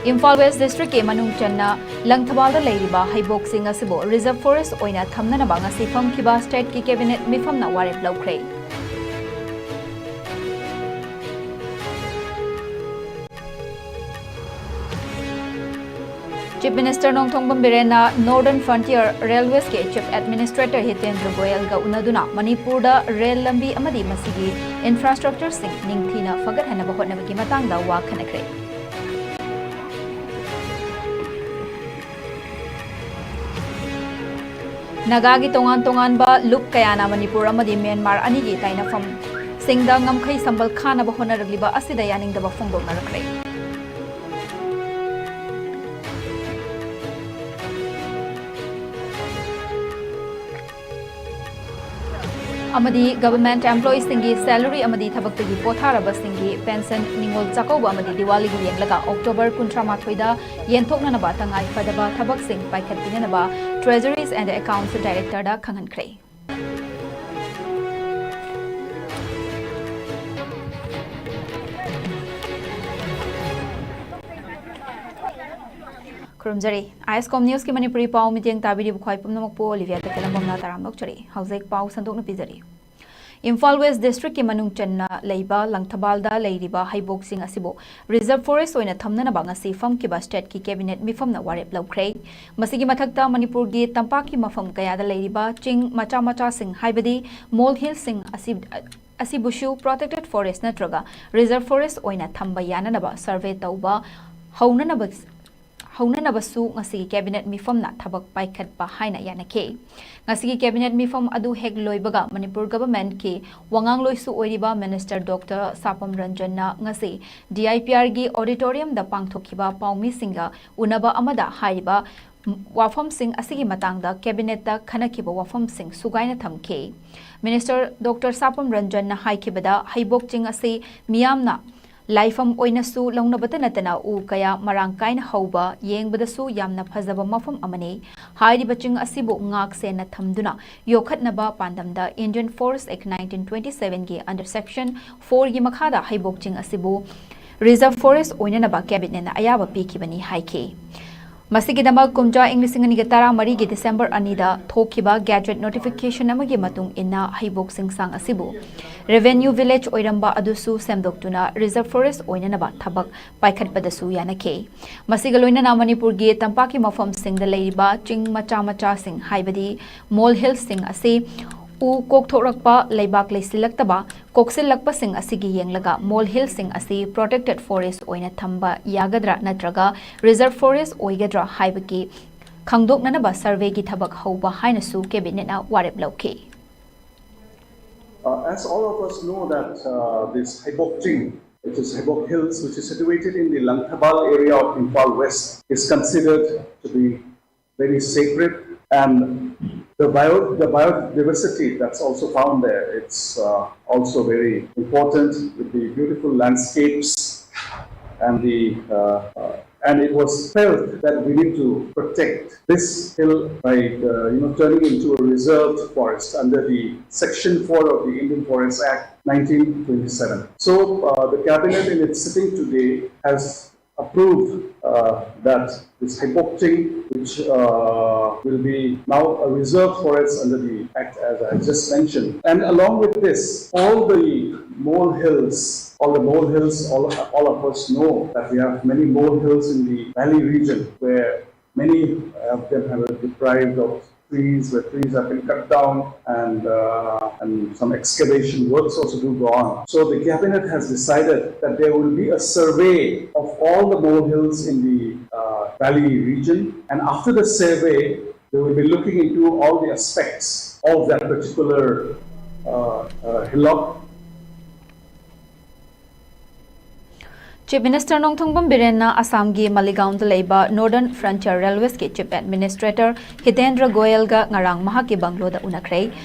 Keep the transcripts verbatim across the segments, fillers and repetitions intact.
Imphal west ꯗꯤꯁꯇ꯭ꯔꯤꯛꯀꯤ ꯃꯅꯨꯡ ꯆꯟꯅ ꯂꯪꯊꯕꯥꯜꯗ ꯂꯩꯔꯤꯕ ꯍꯩꯕꯣꯛꯁꯤꯡ ꯑꯁꯤꯕꯨ ꯔꯤꯖꯔꯚ ꯐꯣꯔꯦꯁ ꯑꯣꯏꯅ ꯊꯝꯅꯅꯕ ꯉꯁꯤ ꯐꯝꯈꯤꯕ ꯁ꯭ꯇꯦꯠꯀꯤ ꯀꯦꯕꯤꯅꯦꯠ ꯃꯤꯐꯝꯅ ꯋꯥꯔꯦꯞ ꯂꯧꯈ꯭ꯔꯦ꯫ ꯆꯤꯐ ꯃꯤꯅꯤꯁꯇꯔ ꯅꯣꯡꯊꯣꯝꯕꯝ ꯕꯤꯔꯦꯟꯅ ꯅꯣꯔꯗꯔꯟ ꯐ꯭ꯔꯟꯇꯤꯌꯔ ꯔꯦꯜꯋꯦꯁꯀꯤ ꯆꯤꯐ ꯑꯦꯗꯃꯤꯅꯤꯁꯇ꯭ꯔꯦꯇꯔ ꯍꯤꯇꯦꯟꯗ꯭ꯔ ꯒꯣꯌꯦꯜꯒ ꯎꯅꯗꯨꯅ ꯃꯅꯤꯄꯨꯔꯗ ꯔꯦꯜ ꯂꯝꯕꯤ ꯑꯃꯗꯤ ꯃꯁꯤꯒꯤ ꯏꯟꯐ꯭ꯔꯥꯁ꯭ꯇ꯭ꯔꯛꯆꯔꯁꯤꯡ ꯅꯤꯡꯊꯤꯅ ꯐꯒꯠꯍꯟꯅꯕ ꯍꯣꯠꯅꯕꯒꯤ ꯃꯇꯥꯡꯗ ꯋꯥ ꯈꯟꯅꯈ꯭ꯔꯦ꯫ ꯅꯥꯒꯥꯒꯤ ꯇꯣꯉꯥꯟ ꯇꯣꯉꯥꯟꯕ ꯂꯨꯞ ꯀꯌꯥꯅ ꯃꯅꯤꯄꯨꯔ ꯑꯃꯗꯤ ꯃ꯭ꯌꯥꯟꯃꯥꯔ ꯑꯅꯤꯒꯤ ꯇꯥꯏꯅꯐꯝꯁꯤꯡꯗ ꯉꯝꯈꯩ ꯁꯝꯕꯜ ꯈꯥꯅꯕ ꯍꯣꯠꯅꯔꯛꯂꯤꯕ ꯑꯁꯤꯗ ꯌꯥꯅꯤꯡꯗꯕ ꯐꯣꯡꯗꯣꯛꯅꯔꯛꯂꯦ꯫ ꯑꯃꯗꯤ ꯒꯚꯔꯟꯃꯦꯟꯠ ꯑꯦꯝꯄ꯭ꯂꯣꯌꯤꯁꯤꯡꯒꯤ ꯁꯦꯂꯔꯤ ꯑꯃꯗꯤ ꯊꯕꯛꯇꯒꯤ ꯄꯣꯊꯥꯔꯕꯁꯤꯡꯒꯤ ꯄꯦꯟꯁꯟ, ꯅꯤꯉꯣꯜ ꯆꯥꯛꯀꯧꯕ ꯑꯃꯗꯤ ꯗꯤꯋꯥꯂꯤꯒꯤ ꯌꯦꯡꯂꯒ ꯑꯣꯛꯇꯣꯕꯔ ꯀꯨꯟꯊ꯭ꯔꯥ ꯃꯥꯊꯣꯏꯗ ꯌꯦꯟꯊꯣꯛꯅꯅꯕ ꯇꯉꯥꯏ ꯐꯗꯕ ꯊꯕꯛꯁꯤꯡ ꯄꯥꯏꯈꯠꯄꯤꯅꯅꯕ Treasuries and Accounts Directorꯗ ꯈꯪꯍꯟꯈ꯭ꯔꯦ꯫ ꯈꯨꯔꯨꯝꯖꯔꯤ꯫ ꯑꯥꯏ ꯑꯦꯁ ꯀꯣꯝ ꯅ꯭ꯌꯨꯁꯀꯤ ꯃꯅꯤꯄꯨꯔꯤ ꯄꯥꯎ ꯃꯤꯠꯌꯦꯡ ꯇꯥꯕꯤꯔꯤꯕ ꯈ꯭ꯋꯥꯏ ꯄꯨꯝꯅꯃꯛꯄꯨ ꯑꯣꯂꯤꯚꯤꯌꯥ ꯇꯈꯦꯜꯂꯝꯕꯝꯅ ꯇꯔꯥꯝꯅ ꯑꯣꯛꯆꯔꯤ꯫ ꯍꯧꯖꯤꯛ ꯄꯥꯎ ꯁꯟꯗꯣꯛꯅ ꯄꯤꯖꯔꯤ꯫ ꯏꯝꯐꯥꯜ ꯋꯦꯁ ꯗꯤꯁꯇ꯭ꯔꯤꯛꯀꯤ ꯃꯅꯨꯡ ꯆꯟꯅ ꯂꯩꯕ ꯂꯪꯊꯕꯥꯜꯗ ꯂꯩꯔꯤꯕ ꯍꯩꯕꯣꯛꯁꯤꯡ ꯑꯁꯤꯕꯨ ꯔꯤꯖꯔꯚ ꯐꯣꯔꯦꯁ ꯑꯣꯏꯅ ꯊꯝꯅꯅꯕ ꯉꯁꯤ ꯐꯝꯈꯤꯕ ꯁ꯭ꯇꯦꯠꯀꯤ ꯀꯦꯕꯤꯅꯦꯠ ꯃꯤꯐꯝꯅ ꯋꯥꯔꯦꯞ ꯂꯧꯈ꯭ꯔꯦ꯫ ꯃꯁꯤꯒꯤ ꯃꯊꯛꯇ ꯃꯅꯤꯄꯨꯔꯒꯤ ꯇꯝꯄꯥꯛꯀꯤ ꯃꯐꯝ ꯀꯌꯥꯗ ꯂꯩꯔꯤꯕ ꯆꯤꯡ ꯃꯆꯥ ꯃꯆꯥꯁꯤꯡ, ꯍꯥꯏꯕꯗꯤ ꯃꯣꯜ ꯍꯤꯜꯁꯤꯡ ꯑꯁꯤ, ꯑꯁꯤꯕꯨꯁꯨ ꯄ꯭ꯔꯣꯇꯦꯛꯇꯦꯗ ꯐꯣꯔꯦꯁ ꯅꯠꯇ꯭ꯔꯒ ꯔꯤꯖꯔꯚ ꯐꯣꯔꯦꯁ ꯑꯣꯏꯅ ꯊꯝꯕ ꯌꯥꯅꯅꯕ ꯁꯔꯚꯦ ꯇꯧꯕ ꯍꯧꯅꯅꯕ, ꯍꯧꯅꯅꯕꯁꯨ ꯉꯁꯤꯒꯤ ꯀꯦꯕꯤꯅꯦꯠ ꯃꯤꯐꯝꯅ ꯊꯕꯛ ꯄꯥꯏꯈꯠꯄ ꯍꯥꯏꯅ ꯌꯥꯅꯈꯤ꯫ ꯉꯁꯤꯒꯤ ꯀꯦꯕꯤꯅꯦꯠ ꯃꯤꯐꯝ ꯑꯗꯨ ꯍꯦꯛ ꯂꯣꯏꯕꯒ ꯃꯅꯤꯄꯨꯔ ꯒꯚꯔꯟꯃꯦꯟꯠꯀꯤ ꯋꯥꯉꯥꯡꯂꯣꯏꯁꯨ ꯑꯣꯏꯔꯤꯕ ꯃꯤꯅꯤꯁꯇꯔ ꯗꯣꯛꯇꯔ ꯁꯥꯄꯝ ꯔꯟꯖꯟꯅ ꯉꯁꯤ ꯗꯤ ꯑꯥꯏ ꯄꯤ ꯑꯥꯔꯒꯤ ꯑꯣꯗꯤꯇꯣꯔꯤꯌꯝꯗ ꯄꯥꯡꯊꯣꯛꯈꯤꯕ ꯄꯥꯎꯃꯤꯁꯤꯡꯒ ꯎꯅꯕ ꯑꯃꯗ ꯍꯥꯏꯔꯤꯕ ꯋꯥꯐꯝꯁꯤꯡ ꯑꯁꯤꯒꯤ ꯃꯇꯥꯡꯗ ꯀꯦꯕꯤꯅꯦꯠꯇ ꯈꯟꯅꯈꯤꯕ ꯋꯥꯐꯝꯁꯤꯡ ꯁꯨꯒꯥꯏꯅ ꯊꯝꯈꯤ꯫ ꯃꯤꯅꯤꯁꯇꯔ ꯗꯣꯛꯇꯔ ꯁꯥꯄꯝ ꯔꯟꯖꯟꯅ ꯍꯥꯏꯈꯤꯕꯗ, ꯍꯩꯕꯣꯛ ꯆꯤꯡ ꯑꯁꯤ ꯃꯤꯌꯥꯝꯅ ꯂꯥꯏꯐꯝ ꯑꯣꯏꯅꯁꯨ ꯂꯧꯅꯕꯇ ꯅꯠꯇꯅ ꯎ ꯀꯌꯥ ꯃꯔꯥꯡ ꯀꯥꯏꯅ ꯍꯧꯕ, ꯌꯦꯡꯕꯗꯁꯨ ꯌꯥꯝꯅ ꯐꯖꯕ ꯃꯐꯝ ꯑꯃꯅꯤ꯫ ꯍꯥꯏꯔꯤꯕ ꯆꯤꯡ ꯑꯁꯤꯕꯨ ꯉꯥꯛ ꯁꯦꯟꯅ ꯊꯝꯗꯨꯅ ꯌꯣꯛꯈꯠꯅꯕ ꯄꯥꯟꯗꯝꯗ Indian Forest Act nineteen twenty sevenꯒꯤ under section fourꯒꯤ ꯃꯈꯥꯗ ꯍꯩꯕꯣꯛ ꯆꯤꯡ ꯑꯁꯤꯕꯨ Reserve Forest ꯑꯣꯏꯅꯅꯕ Cabinet ꯅ ꯑꯌꯥꯕ ꯄꯤꯈꯤꯕꯅꯤ ꯍꯥꯏꯈꯤ꯫ ꯃꯁꯤꯒꯤꯗꯃꯛ ꯀꯨꯝꯖꯥ ꯏꯪ ꯂꯤꯁꯤꯡ ꯑꯅꯤꯒ ꯇꯔꯥꯃꯔꯤꯒꯤ December ꯑꯅꯤꯗ ꯊꯣꯛꯈꯤꯕ Gazette Notification ꯑꯃꯒꯤ ꯃꯇꯨꯡ ꯏꯟꯅ ꯍꯩꯕꯣꯛ ꯆꯤꯡꯁꯥꯡ ꯑꯁꯤꯕꯨ Revenue Village ꯑꯣꯏꯔꯝꯕ ꯑꯗꯨꯁꯨ ꯁꯦꯝꯗꯣꯛꯇꯨꯅ Reserve Forest ꯑꯣꯏꯅꯅꯕ ꯊꯕꯛ ꯄꯥꯏꯈꯠꯄꯗꯁꯨ ꯌꯥꯅꯈꯤ꯫ ꯃꯁꯤꯒ ꯂꯣꯏꯅꯅ ꯃꯅꯤꯄꯨꯔꯒꯤ ꯇꯝꯄꯥꯛꯀꯤ ꯃꯐꯝꯁꯤꯡꯗ ꯂꯩꯔꯤꯕ ꯆꯤꯡ ꯃꯆꯥ ꯃꯆꯥꯁꯤꯡ, ꯍꯥꯏꯕꯗꯤ mole hills ꯁꯤꯡ ꯑꯁꯤ ꯎ ꯀꯣꯛꯊꯣꯛꯂꯛꯄ, ꯂꯩꯕꯥꯛ ꯂꯩꯁꯤꯜꯂꯛꯇꯕ, ꯀꯣꯛꯁꯤꯜꯂꯛꯄꯁꯤꯡ ꯑꯁꯤꯒꯤ ꯌꯦꯡꯂꯒ mole hills ꯁꯤꯡ ꯑꯁꯤ Protected Forest ꯑꯣꯏꯅ ꯊꯝꯕ ꯌꯥꯒꯗ꯭ꯔꯥ ꯅꯠꯇ꯭ꯔꯒ Reserve Forest ꯑꯣꯏꯒꯗ꯭ꯔꯥ ꯍꯥꯏꯕꯒꯤ ꯈꯪꯗꯣꯛꯅꯅꯕ survey ꯒꯤ ꯊꯕꯛ ꯍꯧꯕ ꯍꯥꯏꯅꯁꯨ Cabinet ꯅ ꯋꯥꯔꯦꯞ ꯂꯧꯈꯤ꯫ Uh, as all of us know that uh, this Haibok Ching, which is Haibok Hills, which is situated in the Langthabal area of Imphal West, is considered to be very sacred, and the bio the biodiversity that's also found there, it's uh, also very important with the beautiful landscapes and the uh, uh, and it was felt that we need to protect this hill by uh, you know turning into a reserved forest under the Section four of the Indian Forest Act nineteen twenty-seven. So uh, the cabinet in its sitting today has approved uh, that this Haibok Ching, which uh, will be now a reserve forest under the Act, as I just mentioned. And along with this, all the mole hills, all the mole hills, all, all of us know that we have many mole hills in the valley region where many of them have been deprived of trees, where trees have been cut down, and uh, and some excavation works also do go on. So the cabinet has decided that there will be a survey of all the molehills in the uh, valley region, and after the survey, they will be looking into all the aspects of that particular uh, uh, hillock. Chief Minister Nongthombam ꯕꯤꯔꯦꯟꯅ ꯑꯁꯥꯝꯒꯤ ꯃꯥꯂꯤꯒꯥꯎꯟꯗ ꯂꯩꯕ Northern Frontier Railways ꯀꯤ Chief Administrator ꯍꯤꯇꯦꯟꯗ꯭ꯔ ꯒꯣꯌꯜꯒ ꯉꯔꯥꯡ ꯃꯍꯥꯛꯀꯤ ꯕꯪꯒ꯭ꯂꯣꯗ ꯎꯅꯈ꯭ꯔꯦ꯫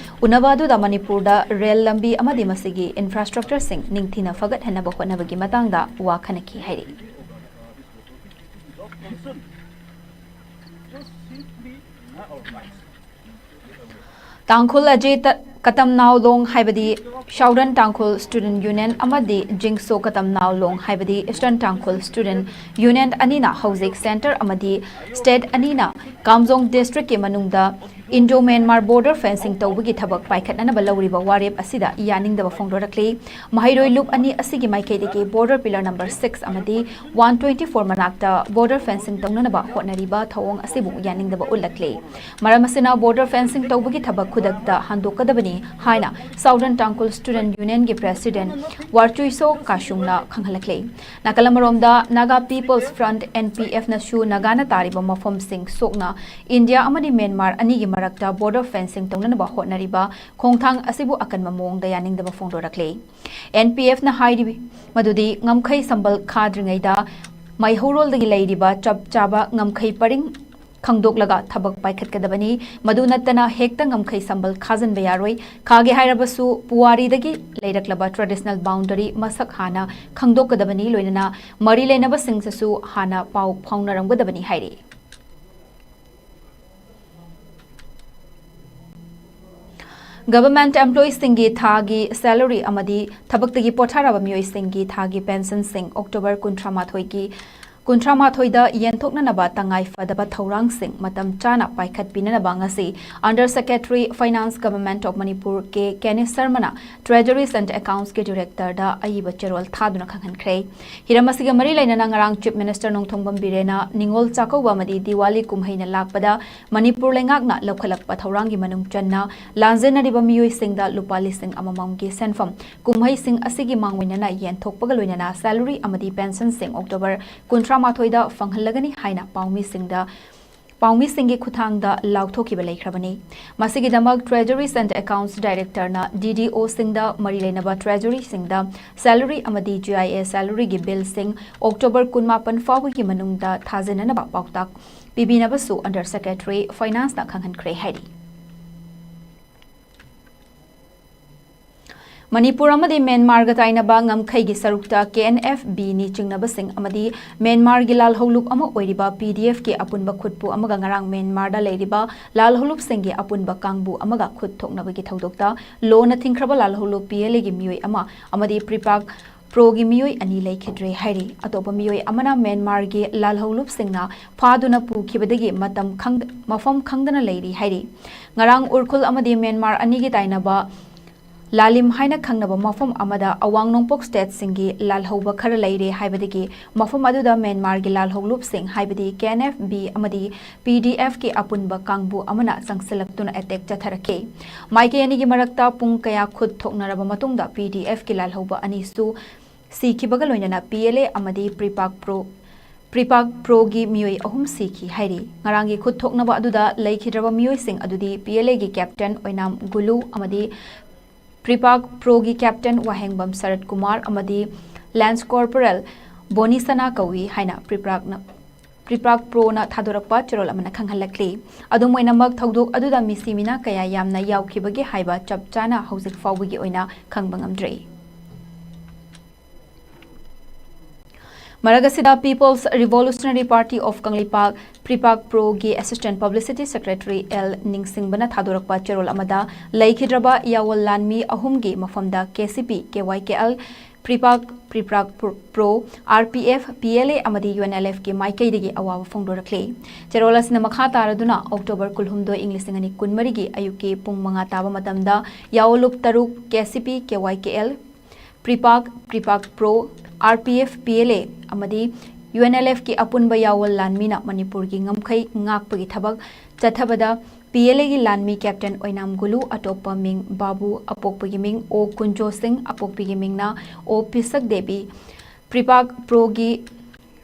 ꯎꯅꯕ ꯑꯗꯨꯗ ꯃꯅꯤꯄꯨꯔꯗ rail ꯂꯝꯕꯤ ꯑꯃꯗꯤ ꯃꯁꯤꯒꯤ infrastructure ꯁꯤꯡ ꯅꯤꯡꯊꯤꯅ ꯐꯒꯠꯍꯟꯅꯕ ꯍꯣꯠꯅꯕꯒꯤ ꯃꯇꯥꯡꯗ ꯋꯥ ꯈꯟꯅꯈꯤ ꯍꯥꯏꯔꯤ꯫ ꯇꯥꯡꯈꯨꯜ ꯑꯖꯤꯠ ꯀꯇꯝꯅꯥꯎ ꯂꯣꯡ ꯍꯥꯏꯕꯗꯤ Southern Tangkhul Student Union ꯑꯃꯗꯤ ꯖꯤꯡꯁꯣ ꯀꯇꯝꯅꯥꯎ ꯂꯣꯡ ꯍꯥꯏꯕꯗꯤ Eastern Tangkhul Student Union ꯑꯅꯤꯅ ꯍꯧꯖꯤꯛ centre ꯑꯃꯗꯤ state ꯑꯅꯤꯅ ꯀꯥꯝꯖꯣꯡ district ꯀꯤ ꯃꯅꯨꯡꯗ Indo Myanmar border fencing ꯇꯧꯕꯒꯤ ꯊꯕꯛ ꯄꯥꯏꯈꯠꯅꯅꯕ ꯂꯧꯔꯤꯕ ꯋꯥꯔꯦꯞ ꯑꯁꯤꯗ ꯌꯥꯅꯤꯡꯗꯕ ꯐꯣꯡꯗꯣꯔꯛꯂꯤ꯫ ꯃꯍꯩꯔꯣꯏ ꯂꯨꯞ ꯑꯅꯤ ꯑꯁꯤꯒꯤ ꯃꯥꯏꯀꯩꯗꯒꯤ border pillar number six ꯑꯃꯗꯤ one twenty four ꯃꯅꯥꯛꯇ border fencing ꯇꯧꯅꯅꯕ ꯍꯣꯠꯅꯔꯤꯕ ꯊꯧꯑꯣꯡ ꯑꯁꯤꯕꯨ ꯌꯥꯅꯤꯡꯗꯕ ꯎꯠꯂꯛꯂꯤ꯫ ꯃꯔꯝ ꯑꯁꯤꯅ border fencing ꯇꯧꯕꯒꯤ ꯊꯕꯛ ꯈꯨꯗꯛꯇ ꯍꯟꯗꯣꯛꯀꯗꯕꯅꯤ ꯍꯥꯏꯅ Southern Tangkhul Student Union ꯒꯤ president ꯋꯥꯔꯆꯨꯏꯁꯣ ꯀꯥꯁꯨꯡꯅ ꯈꯪꯍꯜꯂꯛꯂꯤ꯫ ꯅꯥꯀꯜ ꯑꯃꯔꯣꯝꯗ Naga People's Front, N P F ꯅꯁꯨ ꯅꯥꯒꯥꯅ ꯇꯥꯔꯤꯕ ꯃꯐꯝꯁꯤꯡ ꯁꯣꯛꯅ ꯏꯟꯗꯤꯌꯥ ꯑꯃꯗꯤ ꯃ꯭ꯌꯥꯟꯃꯥꯔ ꯑꯅꯤꯒꯤ ꯃꯔꯛꯇ border fencing ꯇꯧꯅꯅꯕ ꯍꯣꯠꯅꯔꯤꯕ ꯈꯣꯡꯊꯥꯡ ꯑꯁꯤꯕꯨ ꯑꯀꯟꯕ ꯃꯑꯣꯡꯗ ꯌꯥꯅꯤꯡꯗꯕ ꯐꯣꯡꯗꯣꯔꯛꯂꯤ꯫ N P F ꯅ ꯍꯥꯏꯔꯤ ꯃꯗꯨꯗꯤ ꯉꯝꯈꯩ ꯁꯝꯕꯜ ꯈꯥꯗ꯭ꯔꯤꯉꯩꯗ ꯃꯩꯍꯧꯔꯣꯜꯗꯒꯤ ꯂꯩꯔꯤꯕ ꯆꯞ ꯆꯥꯕ ꯉꯝꯈꯩ ꯄꯔꯤꯡ ꯈꯪꯗꯣꯛꯂꯒ ꯊꯕꯛ ꯄꯥꯏꯈꯠꯀꯗꯕꯅꯤ꯫ ꯃꯗꯨ ꯅꯠꯇꯅ ꯍꯦꯛꯇ ꯉꯝꯈꯩ ꯁꯝꯕꯜ ꯈꯥꯖꯤꯟꯕ ꯌꯥꯔꯣꯏ꯫ ꯈꯥꯒꯦ ꯍꯥꯏꯔꯕꯁꯨ ꯄꯨꯋꯥꯔꯤꯗꯒꯤ ꯂꯩꯔꯛꯂꯕ traditional boundary ꯃꯁꯛ ꯍꯥꯟꯅ ꯈꯪꯗꯣꯛꯀꯗꯕꯅꯤ, ꯂꯣꯏꯅꯅ ꯃꯔꯤ ꯂꯩꯅꯕꯁꯤꯡꯁꯤꯁꯨ ꯍꯥꯟꯅ ꯄꯥꯎ ꯐꯥꯎꯅꯔꯝꯒꯗꯕꯅꯤ ꯍꯥꯏꯔꯤ꯫ Government employees ꯁꯤꯡꯒꯤ ꯊꯥꯒꯤ salary ꯑꯃꯗꯤ ꯊꯕꯛꯇꯒꯤ ꯄꯣꯊꯥꯔꯕ ꯃꯤꯑꯣꯏꯁꯤꯡꯒꯤ ꯊꯥꯒꯤ pension ꯁꯤꯡ October ꯀꯨꯟꯊ꯭ꯔꯥ ꯃꯥꯊꯣꯏꯒꯤ ꯀꯨꯟꯊ꯭ꯔꯥ ꯃꯥꯊꯣꯏꯗ ꯌꯦꯟꯊꯣꯛꯅꯅꯕ ꯇꯉꯥꯏ ꯐꯗꯕ ꯊꯧꯔꯥꯡꯁꯤꯡ ꯃꯇꯝ ꯆꯥꯅ ꯄꯥꯏꯈꯠꯄꯤꯅꯅꯕ ꯉꯁꯤ Under Secretary Finance, Government of Manipur, K ꯀꯦꯅꯤ ꯁꯔꯃꯅ Treasuries and Accounts ꯀꯤ director ꯗ ꯑꯏꯕ ꯆꯦꯔꯣꯜ ꯊꯥꯗꯨꯅ ꯈꯪꯍꯟꯈ꯭ꯔꯦ꯫ ꯍꯤꯔꯝ ꯑꯁꯤꯒ ꯃꯔꯤ ꯂꯩꯅꯅ ꯉꯔꯥꯡ Chief Minister ꯅꯣꯡꯊꯣꯝꯕꯝ ꯕꯤꯔꯦꯟꯅ ꯅꯤꯉꯣꯜ ꯆꯥꯛꯀꯧꯕ ꯑꯃꯗꯤ ꯗꯤꯋꯥꯂꯤ ꯀꯨꯝꯍꯩꯅ ꯂꯥꯛꯄꯗ ꯃꯅꯤꯄꯨꯔ ꯂꯩꯉꯥꯛꯅ ꯂꯧꯈꯠꯂꯛꯄ ꯊꯧꯔꯥꯡꯒꯤ ꯃꯅꯨꯡ ꯆꯟꯅ ꯂꯥꯟꯖꯦꯟꯅꯔꯤꯕ ꯃꯤꯑꯣꯏꯁꯤꯡꯗ ꯂꯨꯄꯥ ꯂꯤꯁꯤꯡ ꯑꯃꯃꯝꯒꯤ ꯁꯦꯟꯐꯝ ꯀꯨꯝꯍꯩꯁꯤꯡ ꯑꯁꯤꯒꯤ ꯃꯥꯡꯑꯣꯏꯅꯅ ꯌꯦꯟꯊꯣꯛꯄꯒ ꯂꯣꯏꯅꯅ salary ꯑꯃꯗꯤ pension ꯁꯤꯡ October ꯀꯨꯟꯊ꯭ꯔꯥ ꯃꯥꯊꯣꯏꯗ ꯐꯪꯍꯜꯂꯒꯅꯤ ꯍꯥꯏꯅ ꯄꯥꯎꯃꯤꯁꯤꯡꯗ, ꯄꯥꯎꯃꯤꯁꯤꯡꯒꯤ ꯈꯨꯠꯊꯥꯡꯗ ꯂꯥꯎꯊꯣꯛꯈꯤꯕ ꯂꯩꯈ꯭ꯔꯕꯅꯤ꯫ ꯃꯁꯤꯒꯤꯗꯃꯛ Treasuries and Accounts Director ꯅ D D O ꯁꯤꯡꯗ ꯃꯔꯤ ꯂꯩꯅꯕ Treasury ꯁꯤꯡꯗ salary ꯑꯃꯗꯤ G I S salary ꯒꯤ bill ꯁꯤꯡ October ꯀꯨꯟꯃꯥꯄꯟ ꯐꯥꯎꯕꯒꯤ ꯃꯅꯨꯡꯗ ꯊꯥꯖꯤꯟꯅꯅꯕ ꯄꯥꯎꯇꯥꯛ ꯄꯤꯕꯤꯅꯕꯁꯨ Under Secretary Finance ꯅ ꯈꯪꯍꯟꯈ꯭ꯔꯦ ꯍꯥꯏꯔꯤ꯫ ꯃꯅꯤꯄꯨꯔ ꯑꯃꯗꯤ ꯃ꯭ꯌꯥꯟꯃꯥꯔꯒ ꯇꯥꯏꯅꯕ ꯉꯝꯈꯩꯒꯤ ꯁꯔꯨꯛꯇ ꯀꯦ ꯑꯦꯟ ꯑꯦꯐ ꯕꯤꯅꯤ ꯆꯤꯡꯅꯕꯁꯤꯡ ꯑꯃꯗꯤ ꯃ꯭ꯌꯥꯟꯃꯥꯔꯒꯤ ꯂꯥꯜꯍꯧꯂꯨꯞ ꯑꯃ ꯑꯣꯏꯔꯤꯕ ꯄꯤ ꯗꯤ ꯑꯦꯐꯀꯤ ꯑꯄꯨꯟꯕ ꯈꯨꯠꯄꯨ ꯑꯃꯒ ꯉꯔꯥꯡ ꯃ꯭ꯌꯥꯟꯃꯥꯔꯗ ꯂꯩꯔꯤꯕ ꯂꯥꯜꯍꯧꯂꯨꯞꯁꯤꯡꯒꯤ ꯑꯄꯨꯟꯕ ꯀꯥꯡꯕꯨ ꯑꯃꯒ ꯈꯨꯠ ꯊꯣꯛꯅꯕꯒꯤ ꯊꯧꯗꯣꯛꯇ ꯂꯣꯅ ꯊꯤꯡꯈ꯭ꯔꯕ ꯂꯥꯜꯍꯧꯂꯨꯞ ꯄꯤ ꯑꯦꯜ ꯑꯦꯒꯤ ꯃꯤꯑꯣꯏ ꯑꯃ ꯑꯃꯗꯤ ꯄ꯭ꯔꯤꯄꯥꯛ ꯄ꯭ꯔꯣꯒꯤ ꯃꯤꯑꯣꯏ ꯑꯅꯤ ꯂꯩꯈꯤꯗ꯭ꯔꯦ ꯍꯥꯏꯔꯤ꯫ ꯑꯇꯣꯞꯄ ꯃꯤꯑꯣꯏ ꯑꯃꯅ ꯃ꯭ꯌꯥꯟꯃꯥꯔꯒꯤ ꯂꯥꯜꯍꯧꯂꯨꯞꯁꯤꯡꯅ ꯐꯥꯗꯨꯅ ꯄꯨꯈꯤꯕꯗꯒꯤ ꯃꯇꯝ ꯈꯪꯗ-, ꯃꯐꯝ ꯈꯪꯗꯅ ꯂꯩꯔꯤ ꯍꯥꯏꯔꯤ꯫ ꯉꯔꯥꯡ ꯎꯔꯈꯨꯜ ꯑꯃꯗꯤ ꯃ꯭ꯌꯥꯟꯃꯥꯔ ꯑꯅꯤꯒꯤ ꯇꯥꯏꯅꯕ ꯂꯥꯂꯤꯝ ꯍꯥꯏꯅ ꯈꯪꯅꯕ ꯃꯐꯝ ꯑꯃꯗ ꯑꯋꯥꯡ ꯅꯣꯡꯄꯣꯛ ꯁ꯭ꯇꯦꯠꯁꯤꯡꯒꯤ ꯂꯥꯜꯍꯧꯕ ꯈꯔ ꯂꯩꯔꯦ ꯍꯥꯏꯕꯗꯒꯤ ꯃꯐꯝ ꯑꯗꯨꯗ ꯃ꯭ꯌꯥꯟꯃꯥꯔꯒꯤ ꯂꯥꯜꯍꯧꯂꯨꯞꯁꯤꯡ ꯍꯥꯏꯕꯗꯤ ꯀꯦ ꯑꯦꯟ ꯑꯦꯐ ꯕꯤ ꯑꯃꯗꯤ ꯄꯤ ꯗꯤ ꯑꯦꯐꯀꯤ ꯑꯄꯨꯟꯕ ꯀꯥꯡꯕꯨ ꯑꯃꯅ ꯆꯪꯁꯤꯜꯂꯛꯇꯨꯅ ꯑꯦꯇꯦꯛ ꯆꯠꯊꯔꯛꯈꯤ꯫ ꯃꯥꯏꯀꯩ ꯑꯅꯤꯒꯤ ꯃꯔꯛꯇ ꯄꯨꯡ ꯀꯌꯥ ꯈꯨꯠ ꯊꯣꯛꯅꯔꯕ ꯃꯇꯨꯡꯗ ꯄꯤ ꯗꯤ ꯑꯦꯐꯀꯤ ꯂꯥꯜꯍꯧꯕ ꯑꯅꯤꯁꯨ ꯁꯤꯈꯤꯕꯒ ꯂꯣꯏꯅꯅ ꯄꯤ ꯑꯦꯜ ꯑꯦ ꯑꯃꯗꯤ ꯄ꯭ꯔꯤꯄꯥꯛ ꯄ꯭ꯔꯣ, ꯄ꯭ꯔꯤꯄꯥꯛ ꯄ꯭ꯔꯣꯒꯤ ꯃꯤꯑꯣꯏ ꯑꯍꯨꯝ ꯁꯤꯈꯤ ꯍꯥꯏꯔꯤ꯫ ꯉꯔꯥꯡꯒꯤ ꯈꯨꯠ ꯊꯣꯛꯅꯕ ꯑꯗꯨꯗ ꯂꯩꯈꯤꯗ꯭ꯔꯕ ꯃꯤꯑꯣꯏꯁꯤꯡ ꯑꯗꯨꯗꯤ ꯄꯤ ꯑꯦꯜ ꯑꯦꯒꯤ ꯀꯦꯞꯇꯦꯟ ꯑꯣꯏꯅꯥꯝ ꯒꯨꯂꯨ ꯑꯃꯗꯤ ꯄ꯭ꯔꯤꯄꯥꯛ ꯄ꯭ꯔꯣꯒꯤ ꯀꯦꯞꯇꯦꯟ ꯋꯥꯍꯦꯡꯕꯝ ꯁꯔꯠ ꯀꯨꯃꯥꯔ ꯑꯃꯗꯤ ꯂꯦꯟꯁ ꯀꯣꯔꯄꯣꯔꯦꯜ ꯕꯣꯅꯤꯁꯅꯥ ꯀꯧꯏ ꯍꯥꯏꯅ ꯄ꯭ꯔꯤꯄꯥꯛꯅ, ꯄ꯭ꯔꯤꯄꯥꯛ ꯄ꯭ꯔꯣꯅ ꯊꯥꯗꯣꯔꯛꯄ ꯆꯦꯔꯣꯜ ꯑꯃꯅ ꯈꯪꯍꯜꯂꯛꯂꯤ꯫ ꯑꯗꯨꯝ ꯑꯣꯏꯅꯃꯛ, ꯊꯧꯗꯣꯛ ꯑꯗꯨꯗ ꯃꯤꯁꯤ ꯃꯤꯅꯥ ꯀꯌꯥ ꯌꯥꯝꯅ ꯌꯥꯎꯈꯤꯕꯒꯦ ꯍꯥꯏꯕ ꯆꯞ ꯆꯥꯅ ꯍꯧꯖꯤꯛ ꯐꯥꯎꯕꯒꯤ ꯑꯣꯏꯅ ꯈꯪꯕ ꯉꯝꯗ꯭ꯔꯤ꯫ ꯃꯔꯛ ꯑꯁꯤꯗ, People's Revolutionary Party of Kangleipak, PREPAK ꯄ꯭ꯔꯣꯒꯤ Assistant Publicity Secretary ꯑꯦꯜ ꯅꯤꯡꯁꯤꯡꯕꯅ ꯊꯥꯗꯣꯔꯛꯄ ꯆꯦꯔꯣꯜ ꯑꯃꯗ, ꯂꯩꯈꯤꯗ꯭ꯔꯕ ꯌꯥꯑꯣꯜ ꯂꯥꯟꯃꯤ ꯑꯍꯨꯝꯒꯤ ꯃꯐꯝꯗ K C P, K Y K L, PREPAK, PREPAK pro, R P F, P L A ꯑꯃꯗꯤ ꯌꯨ ꯑꯦꯟ ꯑꯦꯜ ꯑꯦꯐꯀꯤ ꯃꯥꯏꯀꯩꯗꯒꯤ ꯑꯋꯥꯕ ꯐꯣꯡꯗꯣꯔꯛꯂꯤ꯫ ꯆꯦꯔꯣꯜ ꯑꯁꯤꯅ ꯃꯈꯥ ꯇꯥꯔꯗꯨꯅ, ꯑꯣꯛꯇꯣꯕꯔ ꯀꯨꯟꯍꯨꯝꯗꯣꯏ, ꯏꯪ ꯂꯤꯁꯤꯡ ꯑꯅꯤ ꯀꯨꯟꯃꯔꯤꯒꯤ ꯑꯌꯨꯛꯀꯤ ꯄꯨꯡ ꯃꯉꯥ ꯇꯥꯕ ꯃꯇꯝꯗ ꯌꯥꯑꯣꯂꯨꯞ ꯇꯔꯨꯛ, K C P, K Y K L, PREPAK, PREPAK pro, R P F, P L A ꯑꯃꯗꯤ ꯌꯨ ꯑꯦꯟ ꯑꯦꯜ ꯑꯦꯐꯀꯤ ꯑꯄꯨꯟꯕ ꯌꯥꯑꯣꯜ ꯂꯥꯟꯃꯤꯅ ꯃꯅꯤꯄꯨꯔꯒꯤ ꯉꯝꯈꯩ ꯉꯥꯛꯄꯒꯤ ꯊꯕꯛ ꯆꯠꯊꯕꯗ ꯄꯤ ꯑꯦꯜ ꯑꯦꯒꯤ ꯂꯥꯟꯃꯤ ꯀꯦꯞꯇꯦꯟ ꯑꯣꯏꯅꯥꯝ ꯒꯨꯂꯨ, ꯑꯇꯣꯞꯄ ꯃꯤꯡ ꯕꯥꯕꯨ, ꯑꯄꯣꯛꯄꯒꯤ ꯃꯤꯡ ꯑꯣ ꯀꯨꯟꯖꯣ ꯁꯤꯡ, ꯑꯄꯣꯛꯄꯤꯒꯤ ꯃꯤꯡꯅ ꯑꯣ ꯄꯤꯁꯛ ꯗꯦꯕꯤ, ꯄ꯭ꯔꯤꯄꯥꯛ ꯄ꯭ꯔꯣꯒꯤ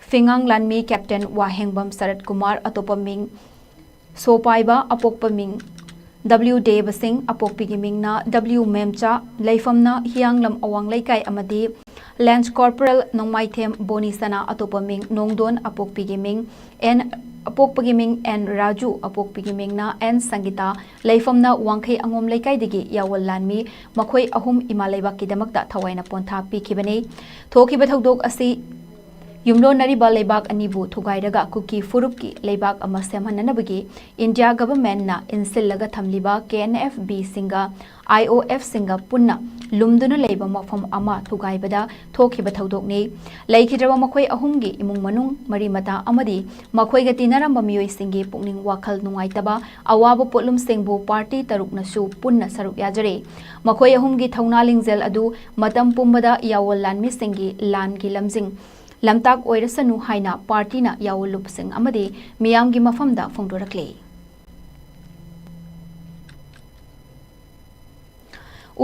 ꯐꯤꯉꯥꯡ ꯂꯥꯟꯃꯤ ꯀꯦꯞꯇꯦꯟ ꯋꯥꯍꯦꯡꯕꯝ ꯁꯔꯠ ꯀꯨꯃꯥꯔ, ꯑꯇꯣꯞꯄ ꯃꯤꯡ ꯁꯣꯄꯥꯏꯕ, ꯑꯄꯣꯛꯄ ꯃꯤꯡ ꯗꯕ꯭ꯂꯤꯎ ꯗꯦꯕ ꯁꯤꯡ, ꯑꯄꯣꯛꯄꯤꯒꯤ ꯃꯤꯡꯅ ꯗꯕ꯭ꯂꯤꯎ ꯃꯦꯝꯆꯥ, ꯂꯩꯐꯝꯅ ꯍꯤꯌꯥꯡꯂꯝ ꯑꯋꯥꯡ ꯂꯩꯀꯥꯏ ꯑꯃꯗꯤ Lance Corporal ꯅꯣꯡꯃꯥꯏꯊꯦꯝ ꯕꯣꯅꯤꯁꯅꯥ, ꯑꯇꯣꯞꯄ ꯃꯤꯡ ꯅꯣꯡꯗꯣꯟ, ꯑꯄꯣꯛꯄꯤꯒꯤ ꯃꯤꯡ ꯑꯦꯟ, ꯑꯄꯣꯛꯄꯒꯤ ꯃꯤꯡ ꯑꯦꯟ ꯔꯥꯖꯨ, ꯑꯄꯣꯛꯄꯤꯒꯤ ꯃꯤꯡꯅ ꯑꯦꯟ ꯁꯪꯒꯤꯇꯥ, ꯂꯩꯐꯝꯅ ꯋꯥꯡꯈꯩ ꯑꯉꯣꯝ ꯂꯩꯀꯥꯏꯗꯒꯤ ꯌꯥꯑꯣꯜ ꯂꯥꯟꯃꯤ ꯃꯈꯣꯏ ꯑꯍꯨꯝ ꯏꯃꯥ ꯂꯩꯕꯥꯛꯀꯤꯗꯃꯛꯇ ꯊꯋꯥꯏꯅ ꯄꯣꯟꯊꯥ ꯄꯤꯈꯤꯕꯅꯤ꯫ ꯊꯣꯛꯈꯤꯕ ꯊꯧꯗꯣꯛ ꯑꯁꯤ ꯌꯨꯝꯂꯣꯟꯅꯔꯤꯕ ꯂꯩꯕꯥꯛ ꯑꯅꯤꯕꯨ ꯊꯨꯒꯥꯏꯔꯒ ꯀꯨꯀꯤ ꯐꯨꯔꯨꯞꯀꯤ ꯂꯩꯕꯥꯛ ꯑꯃ ꯁꯦꯝꯍꯟꯅꯅꯕꯒꯤ ꯏꯟꯗꯤꯌꯥ ꯒꯚꯔꯟꯃꯦꯟꯠꯅ ꯏꯟꯁꯤꯜꯂꯒ ꯊꯝꯂꯤꯕ ꯀꯦ ꯑꯦꯟ ꯑꯦꯐ ꯕꯤꯁꯤꯡꯒ ꯑꯥꯏ ꯑꯣ ꯑꯦꯐꯁꯤꯡꯒ ꯄꯨꯟꯅ ꯂꯨꯝꯗꯨꯅ ꯂꯩꯕ ꯃꯐꯝ ꯑꯃ ꯊꯨꯒꯥꯏꯕꯗ ꯊꯣꯛꯈꯤꯕ ꯊꯧꯗꯣꯛꯅꯤ꯫ ꯂꯩꯈꯤꯗ꯭ꯔꯕ ꯃꯈꯣꯏ ꯑꯍꯨꯝꯒꯤ ꯏꯃꯨꯡ ꯃꯅꯨꯡ, ꯃꯔꯤ ꯃꯇꯥ ꯑꯃꯗꯤ ꯃꯈꯣꯏꯒ ꯇꯤꯟꯅꯔꯝꯕ ꯃꯤꯑꯣꯏꯁꯤꯡꯒꯤ ꯄꯨꯛꯅꯤꯡ ꯋꯥꯈꯜ ꯅꯨꯡꯉꯥꯏꯇꯕ, ꯑꯋꯥꯕ ꯄꯣꯠꯂꯨꯝꯁꯤꯡꯕꯨ ꯄꯥꯔꯇꯤ ꯇꯔꯨꯛꯅꯁꯨ ꯄꯨꯟꯅ ꯁꯔꯨꯛ ꯌꯥꯖꯔꯤ꯫ ꯃꯈꯣꯏ ꯑꯍꯨꯝꯒꯤ ꯊꯧꯅꯥ ꯂꯤꯡꯖꯦꯜ ꯑꯗꯨ ꯃꯇꯝ ꯄꯨꯝꯕꯗ ꯌꯥꯑꯣꯜ ꯂꯥꯟꯃꯤꯁꯤꯡꯒꯤ ꯂꯥꯟꯒꯤ ꯂꯝꯖꯤꯡ ꯂꯝꯇꯥꯛ ꯑꯣꯏꯔꯁꯅꯨ ꯍꯥꯏꯅ ꯄꯥꯔꯇꯤꯅ ꯌꯥꯑꯣꯜꯂꯨꯞꯁꯤꯡ ꯑꯃꯗꯤ ꯃꯤꯌꯥꯝꯒꯤ ꯃꯐꯝꯗ ꯐꯣꯡꯗꯣꯔꯛꯂꯤ꯫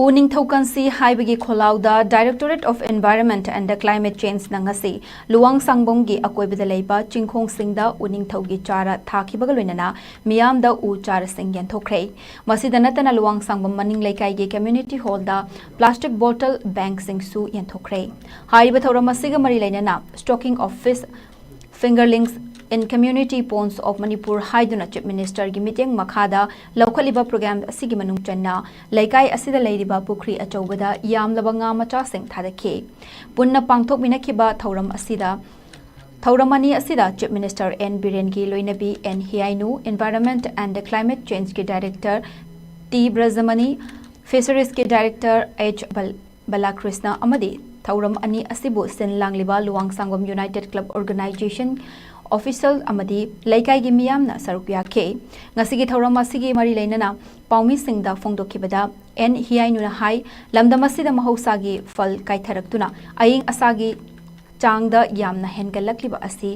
ꯎ ꯅꯤꯡꯊꯧ ꯀꯟꯁꯤ ꯍꯥꯏꯕꯒꯤ ꯈꯣꯜꯂꯥꯎꯗ Directorate of Environment and Climate Changeꯅ ꯉꯁꯤ ꯂꯨꯋꯥꯡ ꯁꯥꯡꯕꯝꯒꯤ ꯑꯀꯣꯏꯕꯗ ꯂꯩꯕ ꯆꯤꯡꯈꯣꯡꯁꯤꯡꯗ ꯎ ꯅꯤꯡꯊꯧꯒꯤ ꯆꯥꯔ ꯊꯥꯈꯤꯕꯒ ꯂꯣꯏꯅꯅ ꯃꯤꯌꯥꯝꯗ ꯎ ꯆꯥꯔꯁꯤꯡ ꯌꯦꯟꯊꯣꯛꯈ꯭ꯔꯦ꯫ ꯃꯁꯤꯗ ꯅꯠꯇꯅ ꯂꯨꯋꯥꯡ ꯁꯥꯡꯕꯝ ꯃꯅꯤꯡ ꯂꯩꯀꯥꯏꯒꯤ community hallꯗ plastic bottle bankꯁꯤꯡꯁꯨ ꯌꯦꯟꯊꯣꯛꯈ꯭ꯔꯦ꯫ ꯍꯥꯏꯔꯤꯕ ꯊꯧꯔꯝ ꯑꯁꯤꯒ ꯃꯔꯤ ꯂꯩꯅꯅ stocking of fish, fingerlings in community ponds of Manipur ꯍꯥꯏꯗꯨꯅ Chief Ministerꯒꯤ ꯃꯤꯠꯌꯦꯡ ꯃꯈꯥꯗ ꯂꯧꯈꯠꯂꯤꯕ program ꯑꯁꯤꯒꯤ ꯃꯅꯨꯡ ꯆꯟꯅ ꯂꯩꯀꯥꯏ ꯑꯁꯤꯗ ꯂꯩꯔꯤꯕ ꯄꯨꯈ꯭ꯔꯤ ꯑꯆꯧꯕꯗ ꯌꯥꯝꯂꯕ ꯉꯥ ꯃꯆꯥꯁꯤꯡ ꯊꯥꯗꯈꯤ꯫ ꯄꯨꯟꯅ ꯄꯥꯡꯊꯣꯛꯃꯤꯟꯅꯈꯤꯕ ꯊꯧꯔꯝ ꯑꯁꯤꯗ, ꯊꯧꯔꯝ ꯑꯅꯤ ꯑꯁꯤꯗ Chief Minister ꯑꯦꯟ ꯕꯤꯔꯦꯟꯒꯤ ꯂꯣꯏꯅꯕꯤ N Hiainu, Environment and Climate Changeꯀꯤ Director ꯇꯤ ꯕ꯭ꯔꯖꯃꯅꯤ, Fisheriesꯀꯤ Director ꯑꯩꯆ ꯕꯜ-, ꯕꯂꯥꯀ꯭ꯔꯤꯁꯅ ꯑꯃꯗꯤ ꯊꯧꯔꯝ ꯑꯅꯤ ꯑꯁꯤꯕꯨ ꯁꯤꯟ ꯂꯥꯡꯂꯤꯕ Luwang ꯁꯥꯡꯕꯝ United Club Organisation official ꯑꯃꯗꯤ ꯂꯩꯀꯥꯏꯒꯤ ꯃꯤꯌꯥꯝꯅ ꯁꯔꯨꯛ ꯌꯥꯈꯤ꯫ ꯉꯁꯤꯒꯤ ꯊꯧꯔꯝ ꯑꯁꯤꯒꯤ ꯃꯔꯤ ꯂꯩꯅꯅ ꯄꯥꯎꯃꯤꯁꯤꯡꯗ ꯐꯣꯡꯗꯣꯛꯈꯤꯕꯗ ꯑꯦꯟ ꯍꯤꯌꯥꯏꯅꯨꯅ ꯍꯥꯏ, ꯂꯝꯗꯝ ꯑꯁꯤꯗ ꯃꯍꯧꯁꯥꯒꯤ ꯐꯜ ꯀꯥꯏꯊꯔꯛꯇꯨꯅ ꯑꯏꯪ ꯑꯁꯥꯒꯤ ꯆꯥꯡꯗ ꯌꯥꯝꯅ ꯍꯦꯟꯒꯠꯂꯛꯂꯤꯕ ꯑꯁꯤ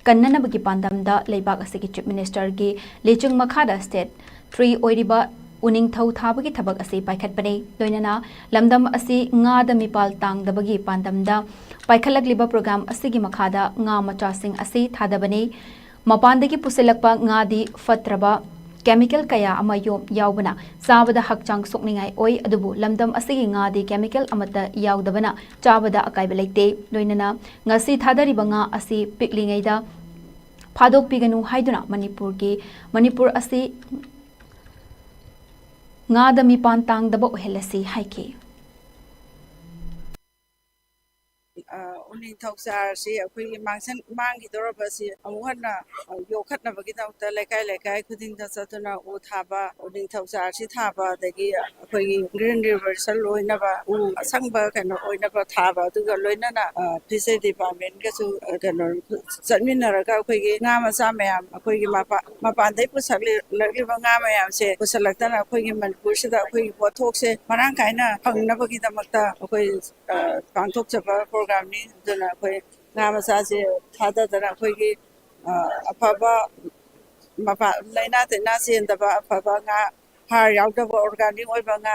ꯀꯟꯅꯅꯕꯒꯤ ꯄꯥꯟꯗꯝꯗ ꯂꯩꯕꯥꯛ ꯑꯁꯤꯒꯤ Chief Ministerꯒꯤ ꯂꯤꯆꯤꯡ ꯃꯈꯥꯗ state tree ꯑꯣꯏꯔꯤꯕ ꯎꯅꯤꯡꯊꯧ ꯊꯥꯕꯒꯤ ꯊꯕꯛ ꯑꯁꯤ ꯄꯥꯏꯈꯠꯄꯅꯤ꯫ ꯂꯣꯏꯅꯅ ꯂꯝꯗꯝ ꯑꯁꯤ ꯉꯥꯗ ꯃꯤꯄꯥꯜ ꯇꯥꯡꯗꯕꯒꯤ ꯄꯥꯟꯗꯝꯗ ꯄꯥꯏꯈꯠꯂꯛꯂꯤꯕ program ꯑꯁꯤꯒꯤ ꯃꯈꯥꯗ ꯉꯥ ꯃꯆꯥꯁꯤꯡ ꯑꯁꯤ ꯊꯥꯗꯕꯅꯤ꯫ ꯃꯄꯥꯟꯗꯒꯤ ꯄꯨꯁꯤꯜꯂꯛꯄ ꯉꯥꯗꯤ ꯐꯠꯇ꯭ꯔꯕ ꯀꯦꯃꯤꯀꯦꯜ ꯀꯌꯥ ꯑꯃ ꯌꯣꯝ ꯌꯥꯎꯕꯅ ꯆꯥꯕꯗ ꯍꯛꯆꯥꯡ ꯁꯣꯛꯅꯤꯡꯉꯥꯏ ꯑꯣꯏ꯫ ꯑꯗꯨꯕꯨ ꯂꯝꯗꯝ ꯑꯁꯤꯒꯤ ꯉꯥꯗꯤ ꯀꯦꯃꯤꯀꯦꯜ ꯑꯃꯠꯇ ꯌꯥꯎꯗꯕꯅ ꯆꯥꯕꯗ ꯑꯀꯥꯏꯕ ꯂꯩꯇꯦ꯫ ꯂꯣꯏꯅꯅ ꯉꯁꯤ ꯊꯥꯗꯔꯤꯕ ꯉꯥ ꯑꯁꯤ ꯄꯤꯛꯂꯤꯉꯩꯗ ꯐꯥꯗꯣꯛꯄꯤꯒꯅꯨ ꯍꯥꯏꯗꯨꯅ ꯃꯅꯤꯄꯨꯔꯒꯤ, ꯃꯅꯤꯄꯨꯔ ꯑꯁꯤ ꯉꯥꯗ ꯃꯤꯄꯥꯟ ꯇꯥꯡꯗꯕ ꯑꯣꯏꯍꯜꯂꯁꯤ ꯍꯥꯏꯈꯤ꯫ ꯑ, ꯎꯅꯤꯡꯊꯧ ꯆꯥꯔꯁꯤ ꯑꯩꯈꯣꯏꯒꯤ ꯃꯥꯡꯁꯟ-, ꯃꯥꯡꯈꯤꯗꯧꯔꯕ ꯑꯁꯤ ꯑꯃꯨꯛ ꯍꯟꯅ, ꯑ, ꯌꯣꯛꯈꯠꯅꯕꯒꯤꯗꯃꯛꯇ ꯂꯩꯀꯥꯏ ꯂꯩꯀꯥꯏ ꯈꯨꯗꯤꯡꯗ ꯆꯠꯇꯨꯅ ꯎ ꯊꯥꯕ, ꯎꯅꯤꯡꯊꯧ ꯆꯥꯔꯁꯤ ꯊꯥꯕ, ꯑꯗꯒꯤ ꯑꯩꯈꯣꯏꯒꯤ green revolution ꯑꯣꯏꯅꯕ ꯎ ꯑꯁꯪꯕ ꯀꯩꯅꯣ ꯑꯣꯏꯅꯕ ꯊꯥꯕ, ꯑꯗꯨꯒ ꯂꯣꯏꯅꯅ, ꯑ, fishery departmentꯒꯁꯨ, ꯑ, ꯀꯩꯅꯣ ꯆꯠꯃꯤꯟꯅꯔꯒ ꯑꯩꯈꯣꯏꯒꯤ ꯉꯥ ꯃꯆꯥ ꯃꯌꯥꯝ, ꯑꯩꯈꯣꯏꯒꯤ ꯃꯄꯥ-, ꯃꯄꯥꯟꯗꯒꯤ ꯄꯨꯁꯜꯂꯛꯂꯤꯕ ꯉꯥ ꯃꯌꯥꯝꯁꯦ ꯄꯨꯁꯜꯂꯛꯇꯅ ꯑꯩꯈꯣꯏꯒꯤ ꯃꯅꯤꯄꯨꯔꯁꯤꯗ ꯑꯩꯈꯣꯏꯒꯤ ꯄꯣꯠꯊꯣꯛꯁꯦ ꯃꯔꯥꯡ ꯀꯥꯏꯅ ꯐꯪꯅꯕꯒꯤꯗꯃꯛꯇ ꯑꯩꯈꯣꯏ, ꯑ, ꯄꯥꯡꯊꯣꯛꯆꯕ programꯅꯤ꯫ ꯑꯗꯨꯅ ꯑꯩꯈꯣꯏ ꯉꯥ ꯃꯆꯥꯁꯦ ꯊꯥꯗꯗꯅ ꯑꯩꯈꯣꯏꯒꯤ, ꯑ, ꯑꯐꯕ ꯃꯄꯥ-, ꯂꯥꯏꯅꯥ ꯇꯤꯟꯅꯥ ꯆꯦꯟꯗꯕ ꯑꯐꯕ ꯉꯥ, ꯍꯥꯔ ꯌꯥꯎꯗꯕ organic ꯑꯣꯏꯕ ꯉꯥ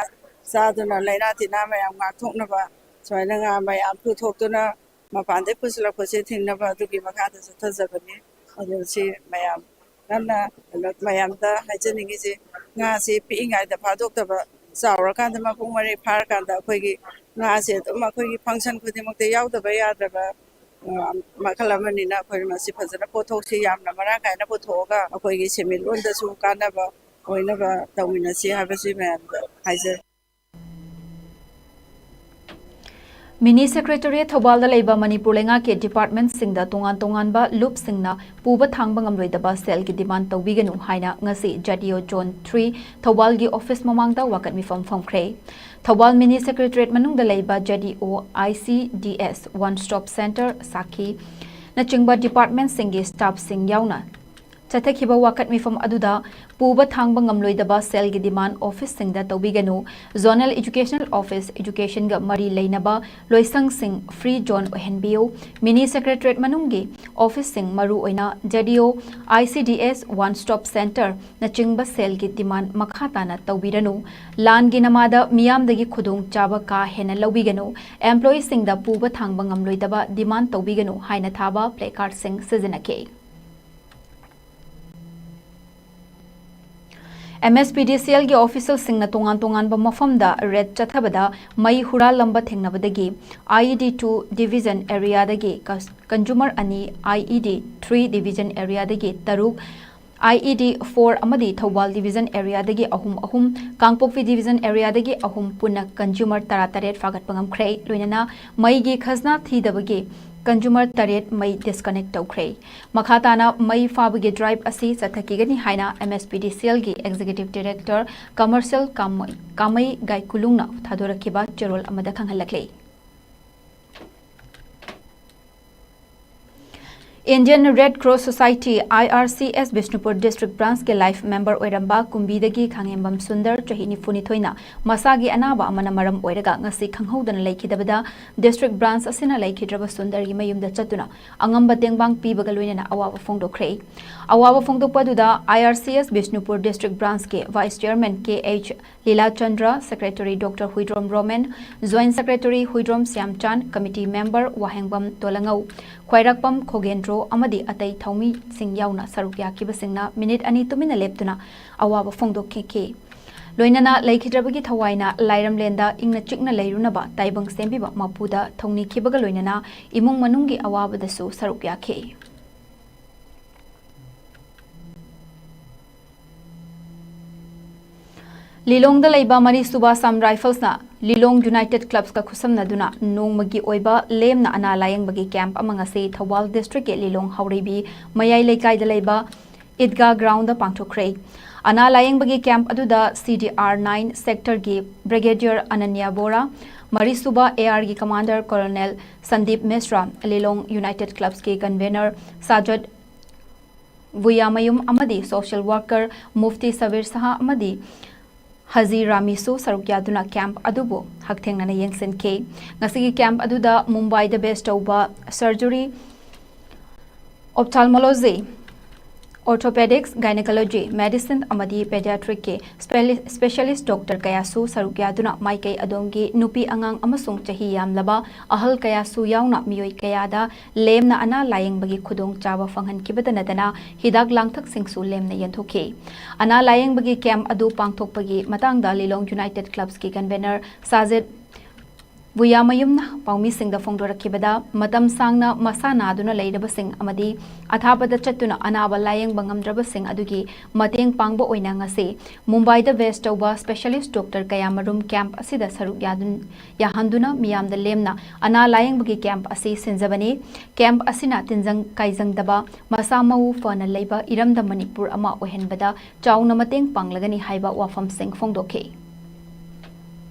ꯆꯥꯗꯨꯅ ꯂꯥꯏꯅꯥ ꯇꯤꯟꯅꯥ ꯃꯌꯥꯝ ꯉꯥꯛꯊꯣꯛꯅꯕ ꯁꯨꯃꯥꯏꯅ ꯉꯥ ꯃꯌꯥꯝ ꯄꯨꯊꯣꯛꯇꯨꯅ ꯃꯄꯥꯟꯗꯒꯤ ꯄꯨꯁꯤꯜꯂꯛꯄꯁꯦ ꯊꯤꯡꯅꯕ ꯑꯗꯨꯒꯤ ꯃꯈꯥꯗ ꯆꯠꯊꯖꯕꯅꯤ꯫ ꯑꯗꯨ ꯁꯤ ꯃꯌꯥꯝ ꯀꯟꯅ ꯀꯩꯅꯣ ꯃꯌꯥꯝꯗ ꯍꯥꯏꯖꯅꯤꯡꯉꯤꯁꯦ, ꯉꯥꯁꯤ ꯄꯤꯛꯏꯉꯩꯗ ꯐꯥꯗꯣꯛꯇꯕ, ꯆꯥꯎꯔꯀꯥꯟꯗ ꯃꯄꯨꯡ ꯃꯔꯩ ꯐꯥꯔꯀꯥꯟꯗ ꯑꯩꯈꯣꯏꯒꯤ ꯉꯥꯁꯦ ꯑꯗꯨꯝ ꯑꯩꯈꯣꯏꯒꯤ function ꯈꯨꯗꯤꯡꯃꯛꯇ ꯌꯥꯎꯗꯕ ꯌꯥꯗ꯭ꯔꯕ, ꯑ, ꯃꯈꯜ ꯑꯃꯅꯤꯅ ꯑꯩꯈꯣꯏ ꯃꯁꯤ ꯐꯖꯅ ꯄꯣꯠꯊꯣꯛꯁꯤ ꯌꯥꯝꯅ ꯃꯔꯥꯡ ꯀꯥꯏꯅ ꯄꯨꯊꯣꯛꯑꯒ ꯑꯩꯈꯣꯏꯒꯤ ꯁꯦꯟꯃꯤꯠꯂꯣꯟꯗꯁꯨ ꯀꯥꯟꯅꯕ ꯑꯣꯏꯅꯕ ꯇꯧꯃꯤꯟꯅꯁꯤ ꯍꯥꯏꯕꯁꯤ ꯃꯌꯥꯝꯗ ꯍꯥꯏꯖꯔꯤ꯫ Mini Secretariat ꯊꯧꯕꯥꯜꯗ ꯂꯩꯕ ꯃꯅꯤꯄꯨꯔ ꯂꯩꯉꯥꯛꯀꯤ departmentꯁꯤꯡꯗ ꯇꯣꯉꯥꯟ ꯇꯣꯉꯥꯟꯕ ꯂꯨꯞꯁꯤꯡꯅ ꯄꯨꯕ ꯊꯥꯡꯕ ꯉꯝꯂꯣꯏꯗꯕ ꯁꯦꯜꯒꯤ demand ꯇꯧꯕꯤꯒꯅꯨ ꯍꯥꯏꯅ ꯉꯁꯤ ZDO Zone three ꯊꯧꯕꯥꯜꯒꯤ office ꯃꯃꯥꯡꯗ ꯋꯥꯀꯠ ꯃꯤꯐꯝ ꯐꯝꯈ꯭ꯔꯦ꯫ ꯊꯧꯕꯥꯜ Mini Secretariat ꯃꯅꯨꯡꯗ ꯂꯩꯕ ZDO, ICDS, One Stop Center, ꯁꯥꯈꯤ ꯅꯆꯤꯡꯕ departmentꯁꯤꯡꯒꯤ staffꯁꯤꯡ ꯌꯥꯎꯅ ꯆꯠꯊꯈꯤꯕ ꯋꯥꯀꯠ ꯃꯤꯐꯝ ꯑꯗꯨꯗ ꯄꯨꯕ ꯊꯥꯡꯕ ꯉꯝꯂꯣꯏꯗꯕ ꯁꯦꯜꯒꯤ demand officeꯁꯤꯡꯗ ꯇꯧꯕꯤꯒꯅꯨ, Zonal Educational Office, educationꯒ ꯃꯔꯤ ꯂꯩꯅꯕ ꯂꯣꯏꯁꯪꯁꯤꯡ free zone ꯑꯣꯏꯍꯟꯕꯤꯌꯨ, Mini Secretariat ꯃꯅꯨꯡꯒꯤ officeꯁꯤꯡ, ꯃꯔꯨꯑꯣꯏꯅ ZDO, ICDS, One Stop Center ꯅꯆꯤꯡꯕ ꯁꯦꯜꯒꯤ demand ꯃꯈꯥ ꯇꯥꯅ ꯇꯧꯕꯤꯔꯅꯨ, ꯂꯥꯟꯒꯤ ꯅꯃꯥꯗ ꯃꯤꯌꯥꯝꯗꯒꯤ ꯈꯨꯗꯣꯡꯆꯥꯕ ꯀꯥ ꯍꯦꯟꯅ ꯂꯧꯕꯤꯒꯅꯨ, employeeꯁꯤꯡꯗ ꯄꯨꯕ ꯊꯥꯡꯕ ꯉꯝꯂꯣꯏꯗꯕ demand ꯇꯧꯕꯤꯒꯅꯨ ꯍꯥꯏꯅ ꯊꯥꯕ placardꯁꯤꯡ ꯁꯤꯖꯤꯟꯅꯈꯤ꯫ ꯑꯦꯝ ꯑꯦꯁ ꯄꯤ ꯗꯤ ꯁꯤ ꯑꯦꯜꯒꯤ ꯑꯣꯐꯤꯁꯤꯌꯦꯜꯁꯤꯡꯅ ꯇꯣꯉꯥꯟ ꯇꯣꯉꯥꯟꯕ ꯃꯐꯝꯗ ꯔꯦꯗ ꯆꯠꯊꯕꯗ ꯃꯩ ꯍꯨꯔꯥꯜꯂꯝꯕ ꯊꯦꯡꯅꯕꯗꯒꯤ ꯑꯥꯏ E D two division ꯑꯦꯔꯤꯌꯥꯗꯒꯤ consumer ꯑꯅꯤ, ꯑꯥꯏ ꯏ ꯗꯤ ꯊ꯭ꯔꯤ ꯗꯤꯚꯤꯖꯟ ꯑꯦꯔꯤꯌꯥꯗꯒꯤ ꯇꯔꯨꯛ, ꯑꯥꯏ ꯏ ꯗꯤ ꯐꯣꯔ ꯑꯃꯗꯤ ꯊꯧꯕꯥꯜ ꯗꯤꯚꯤꯖꯟ ꯑꯦꯔꯤꯌꯥꯗꯒꯤ ꯑꯍꯨꯝ ꯑꯍꯨꯝ, ꯀꯥꯡꯄꯣꯛꯄꯤ ꯗꯤꯚꯤꯖꯟ ꯑꯦꯔꯤꯌꯥꯗꯒꯤ ꯑꯍꯨꯝ, ꯄꯨꯟꯅ ꯀꯟꯖꯨꯃꯔ ꯇꯔꯥꯇꯔꯦꯠ ꯐꯥꯒꯠꯄ ꯉꯝꯈ꯭ꯔꯦ꯫ ꯂꯣꯏꯅꯅ ꯃꯩꯒꯤ ꯈꯖꯅꯥ ꯊꯤꯗꯕꯒꯤ ꯀꯟꯖꯨꯃꯔ ꯇꯔꯦꯠ ꯃꯩ ꯗꯤꯁꯀꯅꯦꯛ ꯇꯧꯈ꯭ꯔꯦ꯫ ꯃꯈꯥ ꯇꯥꯅ ꯃꯩ ꯐꯥꯕꯒꯤ ꯗ꯭ꯔꯥꯏꯚ ꯑꯁꯤ ꯆꯠꯊꯈꯤꯒꯅꯤ ꯍꯥꯏꯅ ꯑꯦꯝ ꯑꯦꯁ ꯄꯤ ꯗꯤ ꯁꯤ ꯑꯦꯜꯒꯤ executive director commercial Kamei, Kamei ꯒꯥꯏꯀꯨꯂꯨꯡꯅ ꯊꯥꯗꯣꯔꯛꯈꯤꯕ ꯆꯦꯔꯣꯜ ꯑꯃꯗ ꯈꯪꯍꯜꯂꯛꯂꯤ꯫ Indian Red Cross Society, I R C S, Bishnupur district ꯕ꯭ꯔꯥꯟꯁꯀꯤ ꯂꯥꯏꯐ ꯃꯦꯝꯕꯔ ꯑꯣꯏꯔꯝꯕ ꯀꯨꯝꯕꯤꯗꯒꯤ ꯈꯥꯉꯦꯝꯕꯝ ꯁꯨꯟꯗꯔ, ꯆꯍꯤ ꯅꯤꯐꯨꯅꯤꯊꯣꯏꯅ, ꯃꯁꯥꯒꯤ ꯑꯅꯥꯕ ꯑꯃꯅ ꯃꯔꯝ ꯑꯣꯏꯔꯒ ꯉꯁꯤ ꯈꯪꯍꯧꯗꯅ ꯂꯩꯈꯤꯗꯕꯗ, ꯗꯤꯁꯇ꯭ꯔꯤꯛ ꯕ꯭ꯔꯥꯟꯁ ꯑꯁꯤꯅ ꯂꯩꯈꯤꯗ꯭ꯔꯕ ꯁꯨꯟꯗꯔꯒꯤ ꯃꯌꯨꯝꯗ ꯆꯠꯇꯨꯅ ꯑꯉꯝꯕ ꯇꯦꯡꯕꯥꯡ ꯄꯤꯕꯒ ꯂꯣꯏꯅꯅ ꯑꯋꯥꯕ ꯐꯣꯡꯗꯣꯛꯈ꯭ꯔꯦ꯫ ꯑꯋꯥꯕ ꯐꯣꯡꯗꯣꯛꯄ ꯑꯗꯨꯗ I R C S Bishnupur district ꯕ꯭ꯔꯥꯟꯁꯀꯤ vice chairman K H Lilachandra, secretary doctor Huidrom Romen, joint secretary Huidrom Shyamchan, committee member Wahengbam Tolangou, Khwairakpam Khogendro ꯑꯃꯗꯤ ꯑꯇꯩ ꯊꯧꯃꯤꯁꯤꯡ ꯌꯥꯎꯅ ꯁꯔꯨꯛ ꯌꯥꯈꯤꯕꯁꯤꯡꯅ ꯃꯤꯅꯤꯠ ꯑꯅꯤ ꯇꯨꯃꯤꯟꯅ ꯂꯦꯞꯇꯨꯅ ꯑꯋꯥꯕ ꯐꯣꯡꯗꯣꯛꯈꯤ꯫ ꯂꯣꯏꯅꯅ ꯂꯩꯈꯤꯗ꯭ꯔꯕꯒꯤ ꯊꯋꯥꯏꯅ ꯂꯥꯏꯔꯝꯂꯦꯟꯗ ꯏꯪꯅ ꯆꯤꯛꯅ ꯂꯩꯔꯨꯅꯕ ꯇꯥꯏꯕꯪ ꯁꯦꯝꯕꯤꯕ ꯃꯄꯨꯗ ꯊꯧꯅꯤꯈꯤꯕꯒ ꯂꯣꯏꯅꯅ ꯏꯃꯨꯡ ꯃꯅꯨꯡꯒꯤ ꯑꯋꯥꯕꯗꯁꯨ ꯁꯔꯨꯛ ꯌꯥꯈꯤ꯫ ꯂꯤꯂꯣꯡꯗ ꯂꯩꯕ ꯃꯔꯤꯁꯨꯕ ꯑꯁꯥꯝ ꯔꯥꯏꯐꯜꯁꯅ ꯂꯤꯂꯣꯡ ꯌꯨꯅꯥꯏꯇꯦꯗ ꯀ꯭ꯂꯕꯁꯀ ꯈꯨꯠꯁꯝꯅꯗꯨꯅ ꯅꯣꯡꯃꯒꯤ ꯑꯣꯏꯕ ꯂꯦꯝꯅ ꯑꯅꯥ ꯂꯥꯌꯦꯡꯕꯒꯤ ꯀꯦꯝꯞ ꯑꯃ ꯉꯁꯤ ꯊꯧꯕꯥꯜ ꯗꯤꯁꯇ꯭ꯔꯤꯛꯀꯤ ꯂꯤꯂꯣꯡ ꯍꯥꯎꯔꯩꯕꯤ ꯃꯌꯥꯏ ꯂꯩꯀꯥꯏꯗ ꯂꯩꯕ ꯏꯗꯒꯥ ꯒ꯭ꯔꯥꯎꯟꯗ ꯄꯥꯡꯊꯣꯛꯈ꯭ꯔꯦ꯫ ꯑꯅꯥ ꯂꯥꯌꯦꯡꯕꯒꯤ ꯀꯦꯝꯞ ꯑꯗꯨꯗ ꯁꯤ ꯗꯤ ꯑꯥꯔ ꯅꯥꯏꯟ ꯁꯦꯛꯇꯔꯒꯤ ꯕ꯭ꯔꯤꯒꯦꯗꯤꯌꯔ ꯑꯅꯟꯌ ꯕꯣꯔꯥ, ꯃꯔꯤꯁꯨꯕ ꯑꯦ ꯑꯥꯔꯒꯤ ꯀꯃꯥꯟꯗꯔ ꯀꯣꯂꯣꯅꯦꯜ ꯁꯟꯗꯤꯞ ꯃꯤꯁ꯭ꯔꯥ, ꯂꯤꯂꯣꯡ ꯌꯨꯅꯥꯏꯇꯦꯗ ꯀ꯭ꯂꯕꯁꯀꯤ ꯀꯟꯚꯦꯅꯔ ꯁꯥꯖꯗ ꯕꯨꯌꯥꯃꯌꯨꯝ ꯑꯃꯗꯤ ꯁꯣꯁꯤꯌꯦꯜ ꯋꯥꯔꯀꯔ ꯃꯨꯐꯇꯤ ꯁꯕꯤꯔ ꯁꯍꯥ ꯑꯃꯗꯤ ꯍꯖꯤ ꯔꯥꯃꯤꯁꯨ ꯁꯔꯨꯛ ꯌꯥꯗꯨꯅ ꯀꯦꯝꯞ ꯑꯗꯨꯕꯨ ꯍꯛꯊꯦꯡꯅꯅ ꯌꯦꯡꯁꯤꯟꯈꯤ꯫ ꯉꯁꯤꯒꯤ ꯀꯦꯝꯞ ꯑꯗꯨꯗ ꯃꯨꯝꯕꯥꯏꯗ ꯕꯦꯁ ꯇꯧꯕ surgery ophthalmology Orthopedics, Gynecology, Medicine ꯑꯃꯗꯤ Pediatricꯀꯤ specialist doctor ꯀꯌꯥꯁꯨ ꯁꯔꯨꯛ ꯌꯥꯗꯨꯅ ꯃꯥꯏꯀꯩ ꯑꯗꯣꯝꯒꯤ ꯅꯨꯄꯤ ꯑꯉꯥꯡ ꯑꯃꯁꯨꯡ ꯆꯍꯤ ꯌꯥꯝꯂꯕ ꯑꯍꯜ ꯀꯌꯥꯁꯨ ꯌꯥꯎꯅ ꯃꯤꯑꯣꯏ ꯀꯌꯥꯗ ꯂꯦꯝꯅ ꯑꯅꯥ ꯂꯥꯌꯦꯡꯕꯒꯤ ꯈꯨꯗꯣꯡꯆꯥꯕ ꯐꯪꯍꯟꯈꯤꯕꯇ ꯅꯠꯇꯅ ꯍꯤꯗꯥꯛ ꯂꯥꯡꯊꯛꯁꯤꯡꯁꯨ ꯂꯦꯝꯅ ꯌꯦꯟꯊꯣꯛꯈꯤ꯫ ꯑꯅꯥ ꯂꯥꯌꯦꯡꯕꯒꯤ camp ꯑꯗꯨ ꯄꯥꯡꯊꯣꯛꯄꯒꯤ ꯃꯇꯥꯡꯗ ꯂꯤꯂꯣꯡ United Clubsꯀꯤ convener ꯁꯥꯖꯤꯠ ꯕꯨꯌꯥꯃꯌꯨꯝꯅ ꯄꯥꯎꯃꯤꯁꯤꯡꯗ ꯐꯣꯡꯗꯣꯔꯛꯈꯤꯕꯗ, ꯃꯇꯝ ꯁꯥꯡꯅ ꯃꯁꯥ ꯅꯥꯗꯨꯅ ꯂꯩꯔꯕꯁꯤꯡ ꯑꯃꯗꯤ ꯑꯊꯥꯞꯄꯗ ꯆꯠꯇꯨꯅ ꯑꯅꯥꯕ ꯂꯥꯌꯦꯡꯕ ꯉꯝꯗ꯭ꯔꯕꯁꯤꯡ ꯑꯗꯨꯒꯤ ꯃꯇꯦꯡ ꯄꯥꯡꯕ ꯑꯣꯏꯅ ꯉꯁꯤ ꯃꯨꯝꯕꯥꯏꯗ base ꯇꯧꯕ specialist doctor ꯀꯌꯥꯃꯔꯨꯝ camp ꯑꯁꯤꯗ ꯁꯔꯨꯛ ꯌꯥꯗꯨꯟ-, ꯌꯥꯍꯟꯗꯨꯅ ꯃꯤꯌꯥꯝꯗ ꯂꯦꯝꯅ ꯑꯅꯥ ꯂꯥꯌꯦꯡꯕꯒꯤ camp ꯑꯁꯤ ꯁꯤꯟꯖꯕꯅꯤ꯫ Camp ꯑꯁꯤꯅ ꯇꯤꯟꯖꯪ ꯀꯥꯏꯖꯪꯗꯕ, ꯃꯁꯥ ꯃꯎ ꯐꯅ ꯂꯩꯕ ꯏꯔꯝꯗꯝ ꯃꯅꯤꯄꯨꯔ ꯑꯃ ꯑꯣꯏꯍꯟꯕꯗ ꯆꯥꯎꯅ ꯃꯇꯦꯡ ꯄꯥꯡꯂꯒꯅꯤ ꯍꯥꯏꯕ ꯋꯥꯐꯝꯁꯤꯡ ꯐꯣꯡꯗꯣꯛꯈꯤ꯫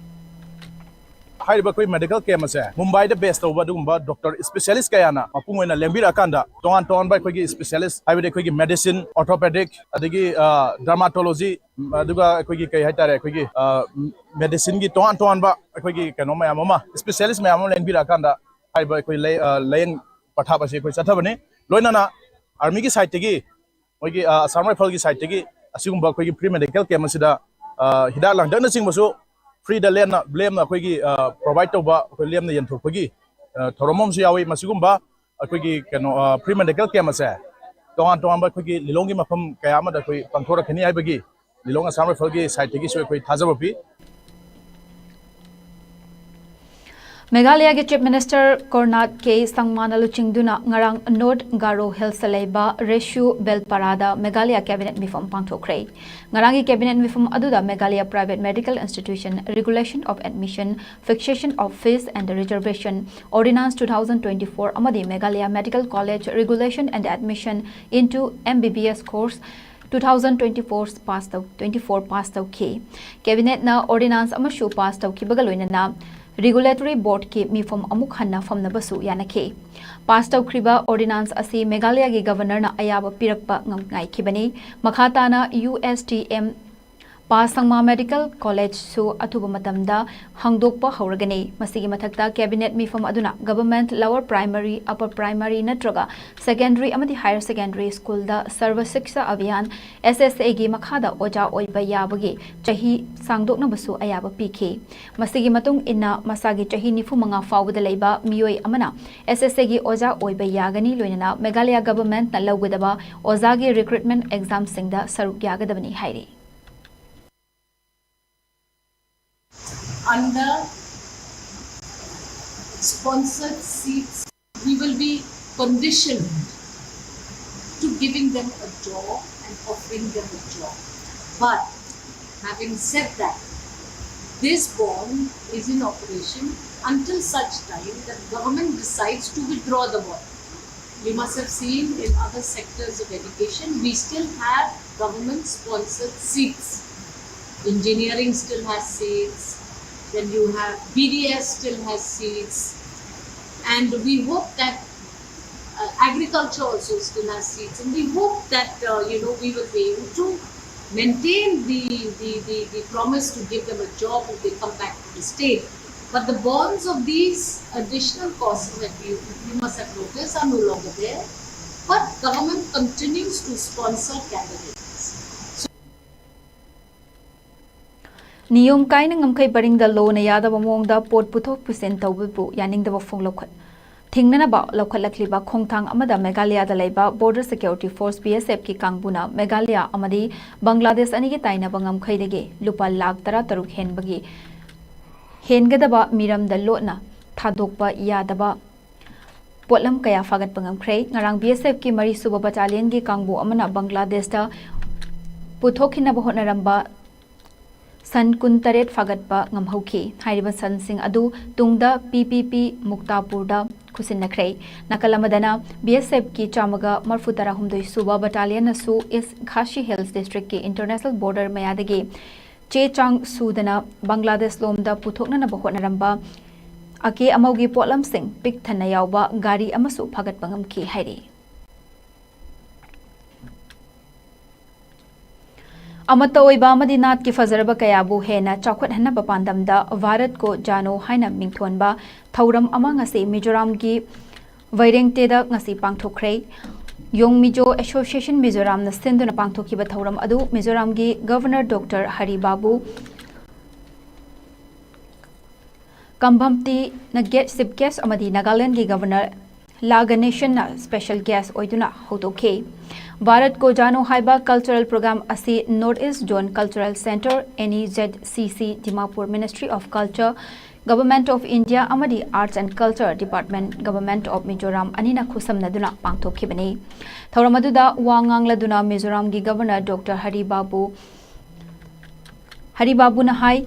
ꯍꯥꯏꯔꯤꯕ ꯑꯩꯈꯣꯏ medical camp ꯑꯁꯦ ꯃꯨꯝꯕꯥꯏꯗ base ꯇꯧꯕ ꯑꯗꯨꯒꯨꯝꯕ doctor specialist ꯀꯌꯥꯅ ꯃꯄꯨꯡ ꯑꯣꯏꯅ ꯂꯦꯡꯕꯤꯔꯛꯑꯀꯥꯟꯗ, ꯇꯣꯉꯥꯟ ꯇꯣꯉꯥꯟꯕ ꯑꯩꯈꯣꯏꯒꯤ specialist, ꯍꯥꯏꯕꯗꯤ ꯑꯩꯈꯣꯏꯒꯤ medicine, orthopedic, ꯑꯗꯒꯤ, ꯑ, dermatology, ꯎꯝ, ꯑꯗꯨꯒ ꯑꯩꯈꯣꯏꯒꯤ ꯀꯩ ꯍꯥꯏꯇꯥꯔꯦ, ꯑꯩꯈꯣꯏꯒꯤ, ꯑ, ꯎꯝ, medicineꯒꯤ ꯇꯣꯉꯥꯟ ꯇꯣꯉꯥꯟꯕ ꯑꯩꯈꯣꯏꯒꯤ ꯀꯩꯅꯣ ꯃꯌꯥꯝ ꯑꯃ, specialist ꯃꯌꯥꯝ ꯑꯃ ꯂꯦꯡꯕꯤꯔꯛꯑꯀꯥꯟꯗ, ꯍꯥꯏꯔꯤꯕ ꯑꯩꯈꯣꯏ ꯂꯩ-, ꯑ, ꯂꯥꯌꯦꯡ ꯄꯊꯥꯞ ꯑꯁꯤ ꯑꯩꯈꯣꯏ ꯆꯠꯊꯕꯅꯤ꯫ ꯂꯣꯏꯅꯅ armyꯒꯤ sideꯇꯒꯤ, ꯃꯣꯏꯒꯤ, ꯑ, Assam Rifleꯒꯤ sideꯇꯒꯤ ꯑꯁꯤꯒꯨꯝꯕ ꯑꯩꯈꯣꯏꯒꯤ free medical camp ꯑꯁꯤꯗ, ꯑ, ꯍꯤꯗꯥꯛ ꯂꯥꯡꯊꯛꯅꯆꯤꯡꯕꯁꯨ freeꯗ ꯂꯦꯝꯅ, ꯂꯦꯝꯅ ꯑꯩꯈꯣꯏꯒꯤ, ꯑ, provide ꯇꯧꯕ, ꯑꯩꯈꯣꯏ ꯂꯦꯝꯅ ꯌꯦꯟꯊꯣꯛꯄꯒꯤ, ꯑ, ꯊꯧꯔꯝ ꯑꯃꯁꯨ ꯌꯥꯎꯏ꯫ ꯃꯁꯤꯒꯨꯝꯕ ꯑꯩꯈꯣꯏꯒꯤ ꯀꯩꯅꯣ, ꯑ, free medical camp ꯑꯁꯦ ꯇꯣꯉꯥꯟ ꯇꯣꯉꯥꯟꯕ ꯑꯩꯈꯣꯏꯒꯤ ꯂꯤꯂꯣꯡꯒꯤ ꯃꯐꯝ ꯀꯌꯥ ꯑꯃꯗ ꯑꯩꯈꯣꯏ ꯄꯥꯡꯊꯣꯔꯛꯀꯅꯤ ꯍꯥꯏꯕꯒꯤ ꯂꯤꯂꯣꯡ Assam Rifleꯒꯤ sideꯇꯒꯤꯁꯨ ꯑꯩꯈꯣꯏ ꯊꯥꯖꯕ ꯄꯤ꯫ ꯃꯦꯘꯥꯂꯌꯥꯒꯤ Chief Minister ꯀꯣꯔꯅꯥꯠ ꯀꯦ ꯁꯪꯃꯥꯅ ꯂꯨꯆꯤꯡꯗꯨꯅ ꯉꯔꯥꯡ North Garo Hillsꯇ ꯂꯩꯕ ꯔꯦꯁꯨ ꯕꯦꯜꯄꯥꯔꯥꯗ ꯃꯦꯘꯥꯂꯌꯥ cabinet ꯃꯤꯐꯝ ꯄꯥꯡꯊꯣꯛꯈ꯭ꯔꯦ꯫ ꯉꯔꯥꯡꯒꯤ cabinet ꯃꯤꯐꯝ ꯑꯗꯨꯗ Meghalaya Private Medical Institution Regulation of Admission, Fixation of Fees and Reservation Ordinance two thousand twenty-four ꯑꯃꯗꯤ Meghalaya Medical College Regulation and Admission into M B B S Course two thousand twenty-four pass ꯇꯧ-, twenty-four pass ꯇꯧꯈꯤ꯫ Cabinetꯅ ordinance ꯑꯃꯁꯨ pass ꯇꯧꯈꯤꯕꯒ ꯂꯣꯏꯅꯅ regulatory boardꯀꯤ ꯃꯤꯐꯝ ꯑꯃꯨꯛ ꯍꯟꯅ ꯐꯝꯅꯕꯁꯨ ꯌꯥꯅꯈꯤ꯫ Pass ꯇꯧꯈ꯭ꯔꯤꯕ ordinance ꯑꯁꯤ ꯃꯦꯘꯥꯂꯌꯥꯒꯤ governorꯅ ꯑꯌꯥꯕ ꯄꯤꯔꯛꯄ ꯉꯝ-, ꯉꯥꯏꯈꯤꯕꯅꯤ꯫ ꯃꯈꯥ ꯇꯥꯅ U S T M pass ꯁꯪꯃꯥ ꯃꯦꯗꯤꯀꯦꯜ ꯀꯣꯂꯦꯖꯁꯨ ꯑꯊꯨꯕ ꯃꯇꯝꯗ ꯍꯥꯡꯗꯣꯛꯄ ꯍꯧꯔꯒꯅꯤ꯫ ꯃꯁꯤꯒꯤ ꯃꯊꯛꯇ ꯀꯦꯕꯤꯅꯦꯠ ꯃꯤꯐꯝ ꯑꯗꯨꯅ government lower primary, upper primary ꯅꯠꯇ꯭ꯔꯒ ꯁꯦꯀꯦꯟꯗꯔꯤ ꯑꯃꯗꯤ ꯍꯥꯌꯔ ꯁꯦꯀꯦꯟꯗꯔꯤ ꯁ꯭ꯀꯨꯜꯗ ꯁꯔꯕ ꯁꯤꯛꯁꯥ ꯑꯚꯤꯌꯥꯟ, ꯑꯦꯁ ꯑꯦꯁ ꯑꯦꯒꯤ ꯃꯈꯥꯗ ꯑꯣꯖꯥ ꯑꯣꯏꯕ ꯌꯥꯕꯒꯤ ꯆꯍꯤ ꯁꯥꯡꯗꯣꯛꯅꯕꯁꯨ ꯑꯌꯥꯕ ꯄꯤꯈꯤ꯫ ꯃꯁꯤꯒꯤ ꯃꯇꯨꯡ ꯏꯟꯅ ꯃꯁꯥꯒꯤ ꯆꯍꯤ ꯅꯤꯐꯨ ꯃꯉꯥ ꯐꯥꯎꯕꯗ ꯂꯩꯕ ꯃꯤꯑꯣꯏ ꯑꯃꯅ ꯑꯦꯁ ꯑꯦꯁ ꯑꯦꯒꯤ ꯑꯣꯖꯥ ꯑꯣꯏꯕ ꯌꯥꯒꯅꯤ, ꯂꯣꯏꯅꯅ ꯃꯦꯘꯥꯂꯌꯥ ꯒꯚꯔꯟꯃꯦꯟꯠꯅ ꯂꯧꯒꯗꯕ ꯑꯣꯖꯥꯒꯤ ꯔꯤꯀ꯭ꯔꯨꯠꯃꯦꯟꯠ ꯑꯦꯛꯖꯥꯝꯁꯤꯡꯗ ꯁꯔꯨꯛ ꯌꯥꯒꯗꯕꯅꯤ ꯍꯥꯏꯔꯤ꯫ Under sponsored seats, we will be conditioned to giving them a job and offering them a job. But having said that, this bond is in operation until such time that government decides to withdraw the bond. You must have seen in other sectors of education, we still have government-sponsored seats. Engineering still has seats, then you have B D S still has seats, and we hope that uh, agriculture also still has seats, and we hope that uh, you know we will be able to maintain the, the, the, the promise to give them a job if they come back to the state. But the bonds of these additional costs that you, you must have noticed are no longer there. But government continues to sponsor candidates. ꯅꯤꯌꯣꯝ ꯀꯥꯏꯅ ꯉꯝꯈꯩ ꯄꯔꯤꯡꯗ ꯂꯣꯅ ꯌꯥꯗꯕ ꯃꯑꯣꯡꯗ ꯄꯣꯠ ꯄꯨꯊꯣꯛ ꯄꯨꯁꯤꯟ ꯇꯧꯕꯕꯨ ꯌꯥꯅꯤꯡꯗꯕ ꯐꯣꯡꯂꯧꯈꯠ-, ꯊꯤꯡꯅꯅꯕ ꯂꯧꯈꯠꯂꯛꯂꯤꯕ ꯈꯣꯡꯊꯥꯡ ꯑꯃꯗ ꯃꯦꯘꯥꯂꯌꯥꯗ ꯂꯩꯕ Border Security Force, B S F ꯀꯤ ꯀꯥꯡꯕꯨꯅ ꯃꯦꯘꯥꯂꯌꯥ ꯑꯃꯗꯤ ꯕꯪꯒ꯭ꯂꯥꯗꯦꯁ ꯑꯅꯤꯒꯤ ꯇꯥꯏꯅꯕ ꯉꯝꯈꯩꯗꯒꯤ ꯂꯨꯄꯥ ꯂꯥꯈ ꯇꯔꯥꯇꯔꯨꯛ ꯍꯦꯟꯕꯒꯤ, ꯍꯦꯟꯒꯗꯕ ꯃꯤꯔꯝꯗ ꯂꯣꯠꯅ ꯊꯥꯗꯣꯛꯄ ꯌꯥꯗꯕ ꯄꯣꯠꯂꯝ ꯀꯌꯥ ꯐꯥꯒꯠꯄ ꯉꯝꯈ꯭ꯔꯦ꯫ ꯉꯔꯥꯡ B S F ꯀꯤ ꯃꯔꯤꯁꯨꯕ ꯕꯠꯇꯥꯂꯤꯌꯟꯒꯤ ꯀꯥꯡꯕꯨ ꯑꯃꯅ ꯕꯪꯒ꯭ꯂꯥꯗꯦꯁꯇ ꯄꯨꯊꯣꯛꯈꯤꯅꯕ ꯍꯣꯠꯅꯔꯝꯕ ꯁꯟ ꯀꯨꯟꯇꯔꯦꯠ ꯐꯥꯒꯠꯄ ꯉꯝꯍꯧꯈꯤ꯫ ꯍꯥꯏꯔꯤꯕ ꯁꯟꯁꯤꯡ ꯑꯗꯨ ꯇꯨꯡꯗ P P P ꯃꯨꯛꯇꯥꯄꯨꯔꯗ ꯈꯨꯠꯁꯤꯟꯅꯈ꯭ꯔꯦ꯫ ꯅꯥꯀꯜ ꯑꯃꯗꯅ B S F ꯀꯤ ꯆꯥꯝꯃꯒ ꯃꯔꯤꯐꯨ ꯇꯔꯥꯍꯨꯝꯗꯣꯏ ꯁꯨꯕ ꯕꯠꯇꯥꯂꯤꯌꯟꯅꯁꯨ East Khasi Hills District ꯀꯤ International Border ꯃꯌꯥꯗꯒꯤ ꯆꯦ ꯆꯥꯡ ꯁꯨꯗꯅ ꯕꯪꯒ꯭ꯂꯥꯗꯦꯁ ꯂꯣꯝꯗ ꯄꯨꯊꯣꯛꯅꯅꯕ ꯍꯣꯠꯅꯔꯝꯕ ꯑꯀꯦ ꯑꯃꯧꯒꯤ ꯄꯣꯠꯂꯝꯁꯤꯡ ꯄꯤꯛ ꯊꯟꯅ ꯌꯥꯎꯕ ꯒꯥꯔꯤ ꯑꯃꯁꯨ ꯐꯥꯒꯠꯄ ꯉꯝꯈꯤ ꯍꯥꯏꯔꯤ꯫ ꯑꯃꯠꯇ ꯑꯣꯏꯕ ꯑꯃꯗꯤ ꯅꯥꯠꯀꯤ ꯐꯖꯔꯕ ꯀꯌꯥꯕꯨ ꯍꯦꯟꯅ ꯆꯥꯎꯈꯠꯍꯟꯅꯕ ꯄꯥꯟꯗꯝꯗ ꯚꯥꯔꯠ ꯀꯣ ꯖꯥꯅꯣ ꯍꯥꯏꯅ ꯃꯤꯡꯊꯣꯟꯕ ꯊꯧꯔꯝ ꯑꯃ ꯉꯁꯤ ꯃꯤꯖꯣꯔꯥꯝꯒꯤ ꯋꯥꯏꯔꯦꯡꯇꯦꯗ ꯉꯁꯤ ꯄꯥꯡꯊꯣꯛꯈ꯭ꯔꯦ꯫ ꯌꯣꯡ ꯃꯤꯖꯣ ꯑꯦꯁꯣꯁꯤꯌꯦꯁꯟ ꯃꯤꯖꯣꯔꯥꯝꯅ ꯁꯤꯟꯗꯨꯅ ꯄꯥꯡꯊꯣꯛꯈꯤꯕ ꯊꯧꯔꯝ ꯑꯗꯨ ꯃꯤꯖꯣꯔꯥꯝꯒꯤ ꯒꯚꯔꯅꯔ ꯗꯣꯛꯇꯔ ꯍꯔꯤ ꯕꯥꯕꯨ ꯀꯝꯚꯝꯇꯤꯅ ꯒꯦ-, ꯆꯤꯐ ꯒꯦꯁ ꯑꯃꯗꯤ ꯅꯥꯒꯥꯂꯦꯟꯗꯒꯤ ꯒꯚꯔꯅꯔ ꯂꯥ ꯒꯅꯦꯁꯟꯅ ꯁ꯭ꯄꯦꯁꯦꯜ ꯒꯦꯁ ꯑꯣꯏꯗꯨꯅ ꯍꯧꯗꯣꯛꯈꯤ꯫ ꯚꯥꯔꯠ ꯀꯣ ꯖꯥꯅꯣ ꯍꯥꯏꯕ ꯀꯜꯆꯔꯦꯜ ꯄ꯭ꯔꯣꯒ꯭ꯔꯥꯝ ꯑꯁꯤ north east zone cultural centre, NEZCC, Dimapur ministry of culture, government of India ꯑꯃꯗꯤ arts and culture department, government of Mizoram ꯑꯅꯤꯅ ꯈꯨꯠꯁꯝꯅꯗꯨꯅ ꯄꯥꯡꯊꯣꯛꯈꯤꯕꯅꯤ꯫ ꯊꯧꯔꯝ ꯑꯗꯨꯗ ꯋꯥ ꯉꯥꯡꯂꯗꯨꯅ ꯃꯤꯖꯣꯔꯥꯝꯒꯤ ꯒꯚꯔꯅꯔ ꯗꯣꯛꯇꯔ ꯍꯔꯤ ꯕꯥꯕꯨ, ꯍꯔꯤ ꯕꯥꯕꯨꯅ ꯍꯥꯏ,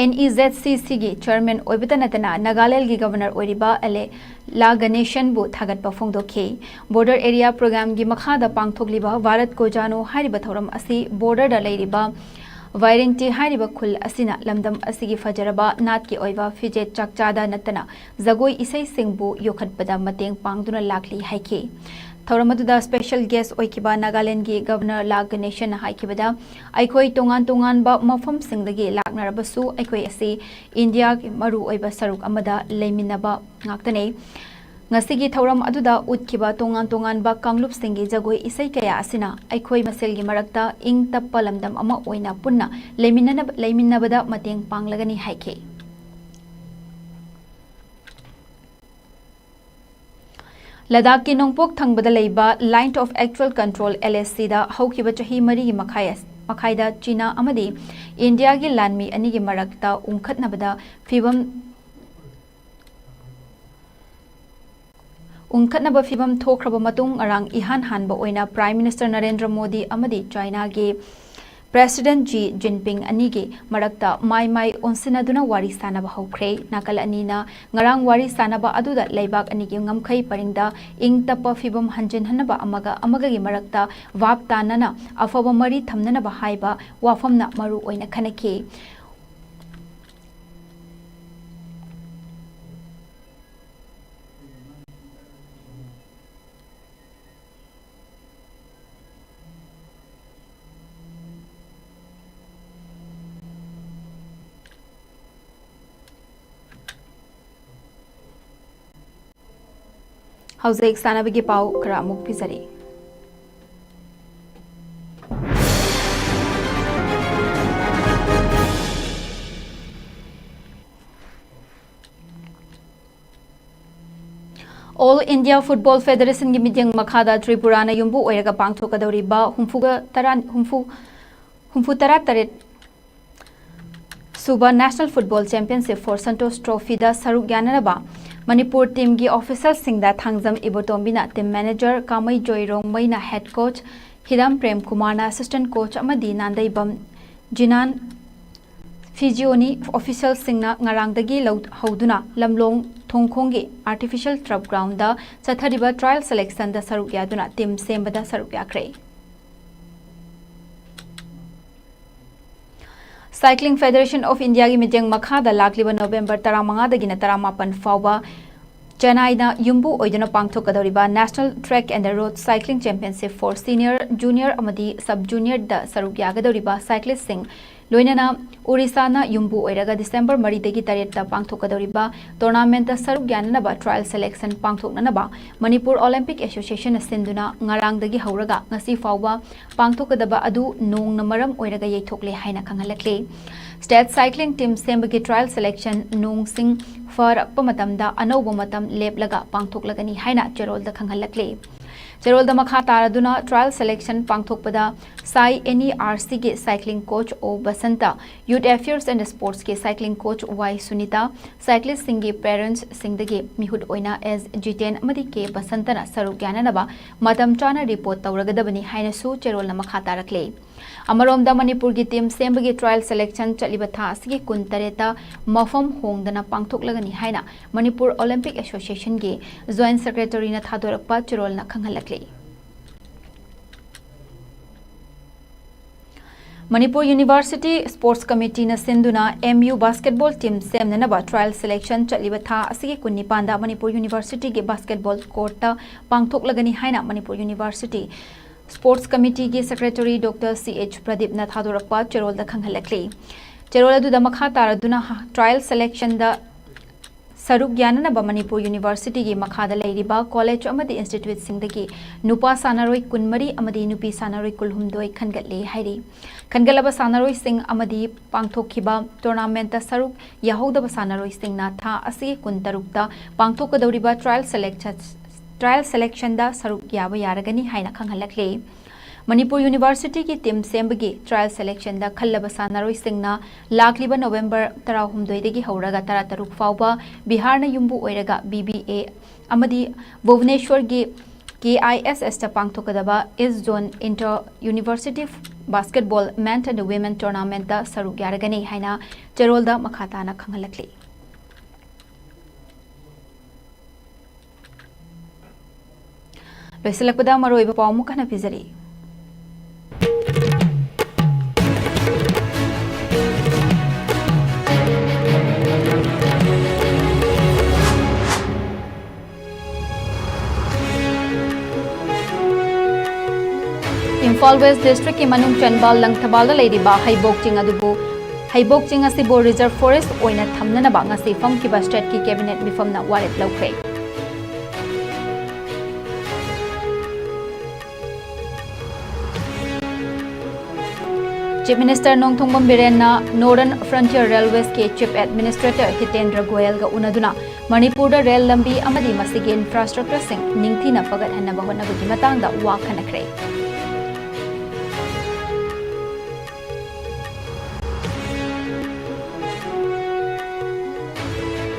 NEZCCꯒꯤ ꯆꯤꯌꯔꯃꯦꯟ ꯑꯣꯏꯕꯇ ꯅꯠꯇꯅ ꯅꯥꯒꯥꯂꯦꯟꯗꯒꯤ ꯒꯚꯔꯅꯔ ꯑꯣꯏꯔꯤꯕ ꯑꯦꯜ ꯑꯦ ꯂꯥ ꯒꯅꯦꯁꯟꯕꯨ ꯊꯥꯒꯠꯄ ꯐꯣꯡꯗꯣꯛꯈꯤ꯫ ꯕꯣꯔꯗꯔ ꯑꯦꯔꯤꯌꯥ ꯄ꯭ꯔꯣꯒ꯭ꯔꯥꯝꯒꯤ ꯃꯈꯥꯗ ꯄꯥꯡꯊꯣꯛꯂꯤꯕ ꯚꯥꯔꯠ ꯀꯣ ꯖꯥꯅꯣ ꯍꯥꯏꯔꯤꯕ ꯊꯧꯔꯝ ꯑꯁꯤ ꯕꯣꯔꯗꯔꯗ ꯂꯩꯔꯤꯕ ꯋꯥꯏꯔꯦꯡꯇꯦ ꯍꯥꯏꯔꯤꯕ ꯈꯨꯜ ꯑꯁꯤꯅ ꯂꯝꯗꯝ ꯑꯁꯤꯒꯤ ꯐꯖꯔꯕ ꯅꯥꯠꯀꯤ ꯑꯣꯏꯕ ꯐꯤꯖꯦꯠ ꯆꯥꯛꯆꯥꯗ ꯅꯠꯇꯅ ꯖꯒꯣꯏ ꯏꯁꯩꯁꯤꯡꯕꯨ ꯌꯣꯛꯈꯠꯄꯗ ꯃꯇꯦꯡ ꯄꯥꯡꯗꯨꯅ ꯂꯥꯛꯂꯤ ꯍꯥꯏꯈꯤ꯫ ꯊꯧꯔꯝ ꯑꯗꯨꯗ ꯁ꯭ꯄꯦꯁꯦꯜ ꯒꯦꯁ ꯑꯣꯏꯈꯤꯕ ꯅꯥꯒꯥꯂꯦꯟꯗꯒꯤ ꯒꯚꯔꯅꯔ ꯂꯥ ꯒꯅꯦꯁꯟꯅ ꯍꯥꯏꯈꯤꯕꯗ, ꯑꯩꯈꯣꯏ ꯇꯣꯉꯥꯟ ꯇꯣꯉꯥꯟꯕ ꯃꯐꯝꯁꯤꯡꯗꯒꯤ ꯂꯥꯛꯅꯔꯕꯁꯨ ꯑꯩꯈꯣꯏ ꯑꯁꯤ ꯏꯟꯗꯤꯌꯥꯒꯤ ꯃꯔꯨꯑꯣꯏꯕ ꯁꯔꯨꯛ ꯑꯃꯗ ꯂꯩꯃꯤꯟꯅꯕ ꯉꯥꯛꯇꯅꯤ꯫ ꯉꯁꯤꯒꯤ ꯊꯧꯔꯝ ꯑꯗꯨꯗ ꯎꯠꯈꯤꯕ ꯇꯣꯉꯥꯟ ꯇꯣꯉꯥꯟꯕ ꯀꯥꯡꯂꯨꯞꯁꯤꯡꯒꯤ ꯖꯒꯣꯏ ꯏꯁꯩ ꯀꯌꯥ ꯑꯁꯤꯅ ꯑꯩꯈꯣꯏ ꯃꯁꯦꯜꯒꯤ ꯃꯔꯛꯇ ꯏꯪ ꯇꯞꯄ ꯂꯝꯗꯝ ꯑꯃ ꯑꯣꯏꯅ ꯄꯨꯟꯅ ꯂꯩꯃꯤꯟꯅꯅꯕ, ꯂꯩꯃꯤꯟꯅꯕꯗ ꯃꯇꯦꯡ ꯄꯥꯡꯂꯒꯅꯤ ꯍꯥꯏꯈꯤ꯫ ꯂꯗꯥꯈꯀꯤ ꯅꯣꯡꯄꯣꯛ ꯊꯪꯕꯗ ꯂꯩꯕ Line of Actual Control, LACꯗ ꯍꯧꯈꯤꯕ ꯆꯍꯤ ꯃꯔꯤꯒꯤ ꯃꯈꯥꯏ ꯑꯁ-, ꯃꯈꯥꯏꯗ ꯆꯤꯅꯥ ꯑꯃꯗꯤ ꯏꯟꯗꯤꯌꯥꯒꯤ ꯂꯥꯟꯃꯤ ꯑꯅꯤꯒꯤ ꯃꯔꯛꯇ ꯎꯪꯈꯠꯅꯕꯗ ꯐꯤꯕꯝ, ꯎꯪꯈꯠꯅꯕ ꯐꯤꯕꯝ ꯊꯣꯛꯈ꯭ꯔꯕ ꯃꯇꯨꯡ, ꯉꯔꯥꯡ ꯏꯍꯥꯟ ꯍꯥꯟꯕ ꯑꯣꯏꯅ Prime Minister ꯅꯔꯦꯟꯗ꯭ꯔ ꯃꯣꯗꯤ ꯑꯃꯗꯤ ꯆꯥꯏꯅꯥꯒꯤ President Xi Jinping ꯑꯅꯤꯒꯤ ꯃꯔꯛꯇ ꯃꯥꯏ ꯃꯥꯏ ꯑꯣꯟꯁꯤꯟꯅꯗꯨꯅ ꯋꯥꯔꯤ ꯁꯥꯅꯕ ꯍꯧꯈ꯭ꯔꯦ꯫ ꯅꯥꯀꯜ ꯑꯅꯤꯅ ꯉꯔꯥꯡ ꯋꯥꯔꯤ ꯁꯥꯅꯕ ꯑꯗꯨꯗ ꯂꯩꯕꯥꯛ ꯑꯅꯤꯒꯤ ꯉꯝꯈꯩ ꯄꯔꯤꯡꯗ ꯏꯪ ꯇꯞꯄ ꯐꯤꯕꯝ ꯍꯟꯖꯤꯟꯍꯟꯅꯕ, ꯑꯃꯒ ꯑꯃꯒꯒꯤ ꯃꯔꯛꯇ ꯚꯥꯞ ꯇꯥꯅꯅ ꯑꯐꯕ ꯃꯔꯤ ꯊꯝꯅꯅꯕ ꯍꯥꯏꯕ ꯋꯥꯐꯝꯅ ꯃꯔꯨ ꯑꯣꯏꯅ ꯈꯟꯅꯈꯤ꯫ ꯍꯧꯖꯤꯛ ꯁꯥꯟꯅꯕꯒꯤ ꯄꯥꯎ ꯈꯔ ꯑꯃꯨꯛ ꯄꯤꯖꯔꯤ꯫ All India Football Federationꯒꯤ ꯃꯤꯠꯌꯦꯡ ꯃꯈꯥꯗ ꯇ꯭ꯔꯤꯄꯨꯔꯥꯅ ꯌꯨꯝꯕꯨ ꯑꯣꯏꯔꯒ ꯄꯥꯡꯊꯣꯛꯀꯗꯧꯔꯤꯕ ꯍꯨꯝꯐꯨꯒ ꯇꯔꯥ, ꯍꯨꯝꯐꯨ, ꯍꯨꯝꯐꯨ ꯇꯔꯥ ꯇꯔꯦꯠ ꯁꯨꯕ National Football Championship for Santosh Trophyꯗ ꯁꯔꯨꯛ ꯌꯥꯅꯅꯕ ꯃꯅꯤꯄꯨꯔ teamꯒꯤ officialꯁꯤꯡꯗ ꯊꯥꯡꯖꯝ ꯏꯕꯣꯇꯣꯝꯕꯤꯅ team manager, ꯀꯥꯃꯩ ꯖꯣꯏ ꯔꯣꯡꯃꯩꯅ head coach, ꯍꯤꯔꯥꯝ ꯄ꯭ꯔꯦꯝ ꯀꯨꯃꯥꯔꯅ assistant coach ꯑꯃꯗꯤ ꯅꯥꯟꯗꯩꯕꯝ ꯖꯤꯅꯥꯟ ꯐꯤꯖꯤꯑꯣꯅꯤ officialꯁꯤꯡꯅ ꯉꯔꯥꯡꯗꯒꯤ ꯂꯧ-, ꯍꯧꯗꯨꯅ ꯂꯝꯂꯣꯡ ꯊꯣꯡꯈꯣꯡꯒꯤ artificial turf groundꯗ ꯆꯠꯊꯔꯤꯕ trial selectionꯗ ꯁꯔꯨꯛ ꯌꯥꯗꯨꯅ team ꯁꯦꯝꯕꯗ ꯁꯔꯨꯛ ꯌꯥꯈ꯭ꯔꯦ꯫ Cycling Federation of Indiaꯒꯤ ꯃꯤꯠꯌꯦꯡ ꯃꯈꯥꯗ ꯂꯥꯛꯂꯤꯕ November ꯇꯔꯥꯃꯉꯥꯗꯒꯤꯅ ꯇꯔꯥꯃꯥꯄꯟ ꯐꯥꯎꯕ ꯆꯦꯟꯅꯥꯏꯗ ꯌꯨꯝꯕꯨ ꯑꯣꯏꯗꯨꯅ ꯄꯥꯡꯊꯣꯛꯀꯗꯧꯔꯤꯕ National Track and Road Cycling Championship for Senior, Junior ꯑꯃꯗꯤ Sub Juniorꯗ ꯁꯔꯨꯛ ꯌꯥꯒꯗꯧꯔꯤꯕ cyclistꯁꯤꯡ, ꯂꯣꯏꯅꯅ ꯎꯔꯤꯁꯥꯅ ꯌꯨꯝꯕꯨ ꯑꯣꯏꯔꯒ December ꯃꯔꯤꯗꯒꯤ ꯇꯔꯦꯠꯇ ꯄꯥꯡꯊꯣꯛꯀꯗꯧꯔꯤꯕ tournamentꯇ ꯁꯔꯨꯛ ꯌꯥꯅꯅꯕ trial selection ꯄꯥꯡꯊꯣꯛꯅꯅꯕ ꯃꯅꯤꯄꯨꯔ Olympic Associationꯅ ꯁꯤꯟꯗꯨꯅ ꯉꯔꯥꯡꯗꯒꯤ ꯍꯧꯔꯒ ꯉꯁꯤ ꯐꯥꯎꯕ ꯄꯥꯡꯊꯣꯛꯀꯗꯕ ꯑꯗꯨ ꯅꯣꯡꯅ ꯃꯔꯝ ꯑꯣꯏꯔꯒ ꯌꯩꯊꯣꯛꯂꯦ ꯍꯥꯏꯅ ꯈꯪꯍꯜꯂꯛꯂꯤ꯫ State cycling team ꯁꯦꯝꯕꯒꯤ trial selection ꯅꯣꯡꯁꯤꯡ ꯐꯔꯛꯄ ꯃꯇꯝꯗ ꯑꯅꯧꯕ ꯃꯇꯝ ꯂꯦꯞꯂꯒ ꯄꯥꯡꯊꯣꯛꯂꯒꯅꯤ ꯍꯥꯏꯅ ꯆꯦꯔꯣꯜꯗ ꯈꯪꯍꯜꯂꯛꯂꯤ꯫ ꯆꯦꯔꯣꯜꯗ ꯃꯈꯥ ꯇꯥꯔꯗꯨꯅ trial selection ꯄꯥꯡꯊꯣꯛꯄꯗ ꯁꯥꯏ NERCꯒꯤ cycling coach O Basanta, Youth Affairs and Sportsꯀꯤ cycling coach Y Sunita, cyclistꯁꯤꯡꯒꯤ parentsꯁꯤꯡꯗꯒꯤ ꯃꯤꯍꯨꯠ ꯑꯣꯏꯅ S ꯖꯤꯇꯦꯟ ꯑꯃꯗꯤ K ꯕꯁꯟꯇꯅ ꯁꯔꯨꯛ ꯌꯥꯅꯅꯕ ꯃꯇꯝ ꯆꯥꯅ report ꯇꯧꯔꯒꯗꯕꯅꯤ ꯍꯥꯏꯅꯁꯨ ꯆꯦꯔꯣꯜꯅ ꯃꯈꯥ ꯇꯥꯔꯛꯂꯤ꯫ ꯑꯃꯔꯣꯝꯗ ꯃꯅꯤꯄꯨꯔꯒꯤ team ꯁꯦꯝꯕꯒꯤ trial selection ꯆꯠꯂꯤꯕ ꯊꯥ ꯑꯁꯤꯒꯤ ꯀꯨꯟꯇꯔꯦꯠꯇ ꯃꯐꯝ ꯍꯣꯡꯗꯅ ꯄꯥꯡꯊꯣꯛꯂꯒꯅꯤ ꯍꯥꯏꯅ Manipur Olympic Associationꯒꯤ Joint Secretaryꯅ ꯊꯥꯗꯣꯔꯛꯄ ꯆꯦꯔꯣꯜꯅ ꯈꯪꯍꯜꯂꯛꯂꯤ꯫ Manipur University Sports Committeeꯅ ꯁꯤꯟꯗꯨꯅ M U basketball team ꯁꯦꯝꯅꯅꯕ trial selection ꯆꯠꯂꯤꯕ ꯊꯥ ꯑꯁꯤꯒꯤ ꯀꯨꯟꯅꯤꯄꯥꯟꯗ ꯃꯅꯤꯄꯨꯔ Universityꯒꯤ basketball courtꯇ ꯄꯥꯡꯊꯣꯛꯂꯒꯅꯤ ꯍꯥꯏꯅ Manipur University Sports Committeeꯒꯤ Secretary Doctor C H ꯄ꯭ꯔꯗꯤꯞꯅ ꯊꯥꯗꯣꯔꯛꯄ ꯆꯦꯔꯣꯜꯗ ꯈꯪꯍꯜꯂꯛꯂꯤ꯫ ꯆꯦꯔꯣꯜ ꯑꯗꯨꯗ ꯃꯈꯥ ꯇꯥꯔꯗꯨꯅ trial selectionꯗ ꯁꯔꯨꯛ ꯌꯥꯅꯅꯕ ꯃꯅꯤꯄꯨꯔ ꯌꯨꯅꯤꯚꯔꯁꯤꯇꯤꯒꯤ ꯃꯈꯥꯗ ꯂꯩꯔꯤꯕ ꯀꯣꯂꯦꯖ ꯑꯃꯗꯤ ꯏꯟꯁꯇꯤꯇ꯭ꯌꯨꯠꯁꯤꯡꯗꯒꯤ ꯅꯨꯄꯥ ꯁꯥꯟꯅꯔꯣꯏ ꯀꯨꯟꯃꯔꯤ ꯑꯃꯗꯤ ꯅꯨꯄꯤ ꯁꯥꯟꯅꯔꯣꯏ ꯀꯨꯟꯍꯨꯝꯗꯣꯏ ꯈꯟꯒꯠꯂꯦ ꯍꯥꯏꯔꯤ꯫ ꯈꯟꯒꯠꯂꯕ ꯁꯥꯟꯅꯔꯣꯏꯁꯤꯡ ꯑꯃꯗꯤ ꯄꯥꯡꯊꯣꯛꯈꯤꯕ ꯇꯣꯔꯅꯥꯃꯦꯟꯠꯇ ꯁꯔꯨꯛ ꯌꯥꯍꯧꯗꯕ ꯁꯥꯟꯅꯔꯣꯏꯁꯤꯡꯅ ꯊꯥ ꯑꯁꯤꯒꯤ ꯀꯨꯟꯇꯔꯨꯛꯇ ꯄꯥꯡꯊꯣꯛꯀꯗꯧꯔꯤꯕ trial selection, trial selectionꯗ ꯁꯔꯨꯛ ꯌꯥꯕ ꯌꯥꯔꯒꯅꯤ ꯍꯥꯏꯅ ꯈꯪꯍꯜꯂꯛꯂꯤ꯫ ꯃꯅꯤꯄꯨꯔ ꯌꯨꯅꯤꯚꯔꯁꯤꯇꯤꯒꯤ ꯇꯤꯝ ꯁꯦꯝꯕꯒꯤ trial selectionꯗ ꯈꯜꯂꯕ ꯁꯥꯟꯅꯔꯣꯏꯁꯤꯡꯅ ꯂꯥꯛꯂꯤꯕ ꯅꯣꯕꯦꯝꯕꯔ ꯇꯔꯥꯍꯨꯝꯗꯣꯏꯗꯒꯤ ꯍꯧꯔꯒ ꯇꯔꯥꯇꯔꯨꯛ ꯐꯥꯎꯕ ꯕꯤꯍꯥꯔꯅ ꯌꯨꯝꯕꯨ ꯑꯣꯏꯔꯒ ꯕꯤ ꯕꯤ ꯑꯦ ꯑꯃꯗꯤ ꯚꯨꯕꯅꯦꯁ꯭ꯋꯔꯒꯤ ꯀꯦ ꯑꯥꯏ ꯑꯦꯁ ꯑꯦꯁꯇ ꯄꯥꯡꯊꯣꯛꯀꯗꯕ East Zone Inter University Basketball Men and Women Tournamentꯇ ꯁꯔꯨꯛ ꯌꯥꯔꯒꯅꯤ ꯍꯥꯏꯅ ꯆꯦꯔꯣꯜꯗ ꯃꯈꯥ ꯇꯥꯅ ꯈꯪꯍꯜꯂꯛꯂꯤ꯫ ꯂꯣꯏꯁꯤꯜꯂꯛꯄꯗ ꯃꯔꯨꯑꯣꯏꯕ ꯄꯥꯎ ꯑꯃꯨꯛ ꯍꯟꯅ ꯄꯤꯖꯔꯤ꯫ ꯏꯝꯐꯥꯜ ꯋꯦꯁ ꯗꯤꯁꯇ꯭ꯔꯤꯛꯀꯤ ꯃꯅꯨꯡ ꯆꯟꯕ ꯂꯪꯊꯕꯥꯜꯗ ꯂꯩꯔꯤꯕ ꯍꯩꯕꯣꯛ ꯆꯤꯡ ꯑꯗꯨꯕꯨ, ꯍꯩꯕꯣꯛ ꯆꯤꯡ ꯑꯁꯤꯕꯨ ꯔꯤꯖꯔꯚ ꯐꯣꯔꯦꯁ ꯑꯣꯏꯅ ꯊꯝꯅꯅꯕ ꯉꯁꯤ ꯐꯝꯈꯤꯕ ꯁ꯭ꯇꯦꯠꯀꯤ ꯀꯦꯕꯤꯅꯦꯠ ꯃꯤꯐꯝꯅ ꯋꯥꯔꯦꯞ ꯂꯧꯈ꯭ꯔꯦ꯫ ꯆꯤꯐ ꯃꯤꯅꯤꯁꯇꯔ ꯅꯣꯡꯊꯣꯝꯕꯝ ꯕꯤꯔꯦꯟꯅ Northern Frontier Railwaysꯀꯤ ꯆꯤꯐ ꯑꯦꯗꯃꯤꯅꯤꯁꯇ꯭ꯔꯦꯇꯔ ꯍꯤꯇꯦꯟꯗ꯭ꯔ ꯒꯣꯌꯜꯒ ꯎꯅꯗꯨꯅ ꯃꯅꯤꯄꯨꯔꯗ ꯔꯦꯜ ꯂꯝꯕꯤ ꯑꯃꯗꯤ ꯃꯁꯤꯒꯤ ꯏꯟꯐ꯭ꯔꯥꯁ꯭ꯇ꯭ꯔꯛꯆꯔꯁꯤꯡ ꯅꯤꯡꯊꯤꯅ ꯐꯒꯠꯍꯟꯅꯕ ꯍꯣꯠꯅꯕꯒꯤ ꯃꯇꯥꯡꯗ ꯋꯥ ꯈꯟꯅꯈ꯭ꯔꯦ꯫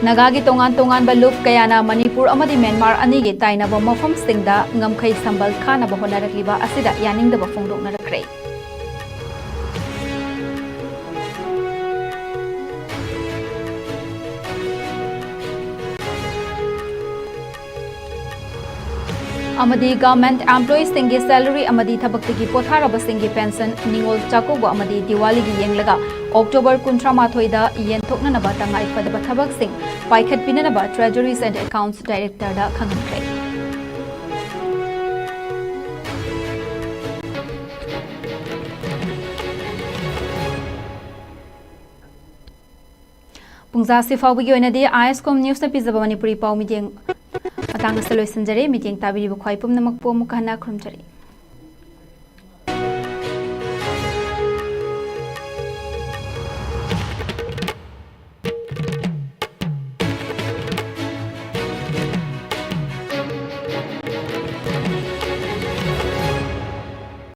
ꯅꯥꯒꯥꯒꯤ ꯇꯣꯉꯥꯟ ꯇꯣꯉꯥꯟꯕ ꯂꯨꯞ ꯀꯌꯥꯅ ꯃꯅꯤꯄꯨꯔ ꯑꯃꯗꯤ ꯃ꯭ꯌꯥꯟꯃꯥꯔ ꯑꯅꯤꯒꯤ ꯇꯥꯏꯅꯕ ꯃꯐꯝꯁꯤꯡꯗ ꯉꯝꯈꯩ ꯁꯝꯕꯜ ꯈꯥꯅꯕ ꯍꯣꯠꯅꯔꯛꯂꯤꯕ ꯑꯁꯤꯗ ꯌꯥꯅꯤꯡꯗꯕ ꯐꯣꯡꯗꯣꯛꯅꯔꯛꯈ꯭ꯔꯦ꯫ ꯑꯃꯗꯤ ꯒꯚꯔꯟꯃꯦꯟꯠ ꯑꯦꯝꯄ꯭ꯂꯣꯌꯤꯁꯁꯤꯡꯒꯤ ꯁꯦꯂꯔꯤ ꯑꯃꯗꯤ ꯊꯕꯛꯇꯒꯤ ꯄꯣꯊꯥꯔꯕꯁꯤꯡꯒꯤ ꯄꯦꯟꯁꯟ, ꯅꯤꯉꯣꯜ ꯆꯥꯛꯀꯧꯕ ꯑꯃꯗꯤ ꯗꯤꯋꯥꯂꯤꯒꯤ ꯌꯦꯡꯂꯒ ꯑꯣꯛꯇꯣꯕꯔ ꯀꯨꯟꯊ꯭ꯔꯥ ꯃꯥꯊꯣꯏꯗ ꯌꯦꯟꯊꯣꯛꯅꯅꯕ ꯇꯉꯥꯏ ꯐꯗꯕ ꯊꯕꯛꯁꯤꯡ ꯄꯥꯏꯈꯠꯄꯤꯅꯅꯕ Treasuries and Accounts Directorꯗ ꯈꯪꯍꯟꯈ꯭ꯔꯦ꯫ ꯄꯨꯡꯖꯥꯁꯤ ꯐꯥꯎꯕꯒꯤ ꯑꯣꯏꯅꯗꯤ ꯑꯥꯏ ꯑꯦꯁ ꯀꯣꯝ ꯅ꯭ꯌꯨꯁꯅ ꯄꯤꯖꯕ ꯃꯅꯤꯄꯨꯔꯤ ꯄꯥꯎ ꯃꯤꯠꯌꯦꯡ ꯃꯇꯥꯡ ꯑꯁꯤꯗ ꯂꯣꯏꯁꯤꯟꯖꯔꯦ꯫ ꯃꯤꯠꯌꯦꯡ ꯇꯥꯕꯤꯔꯤꯕ ꯈ꯭ꯋꯥꯏ ꯄꯨꯝꯅꯃꯛꯄꯨ ꯑꯃꯨꯛꯀ ꯍꯟꯅ ꯈꯨꯔꯨꯝꯖꯔꯤ꯫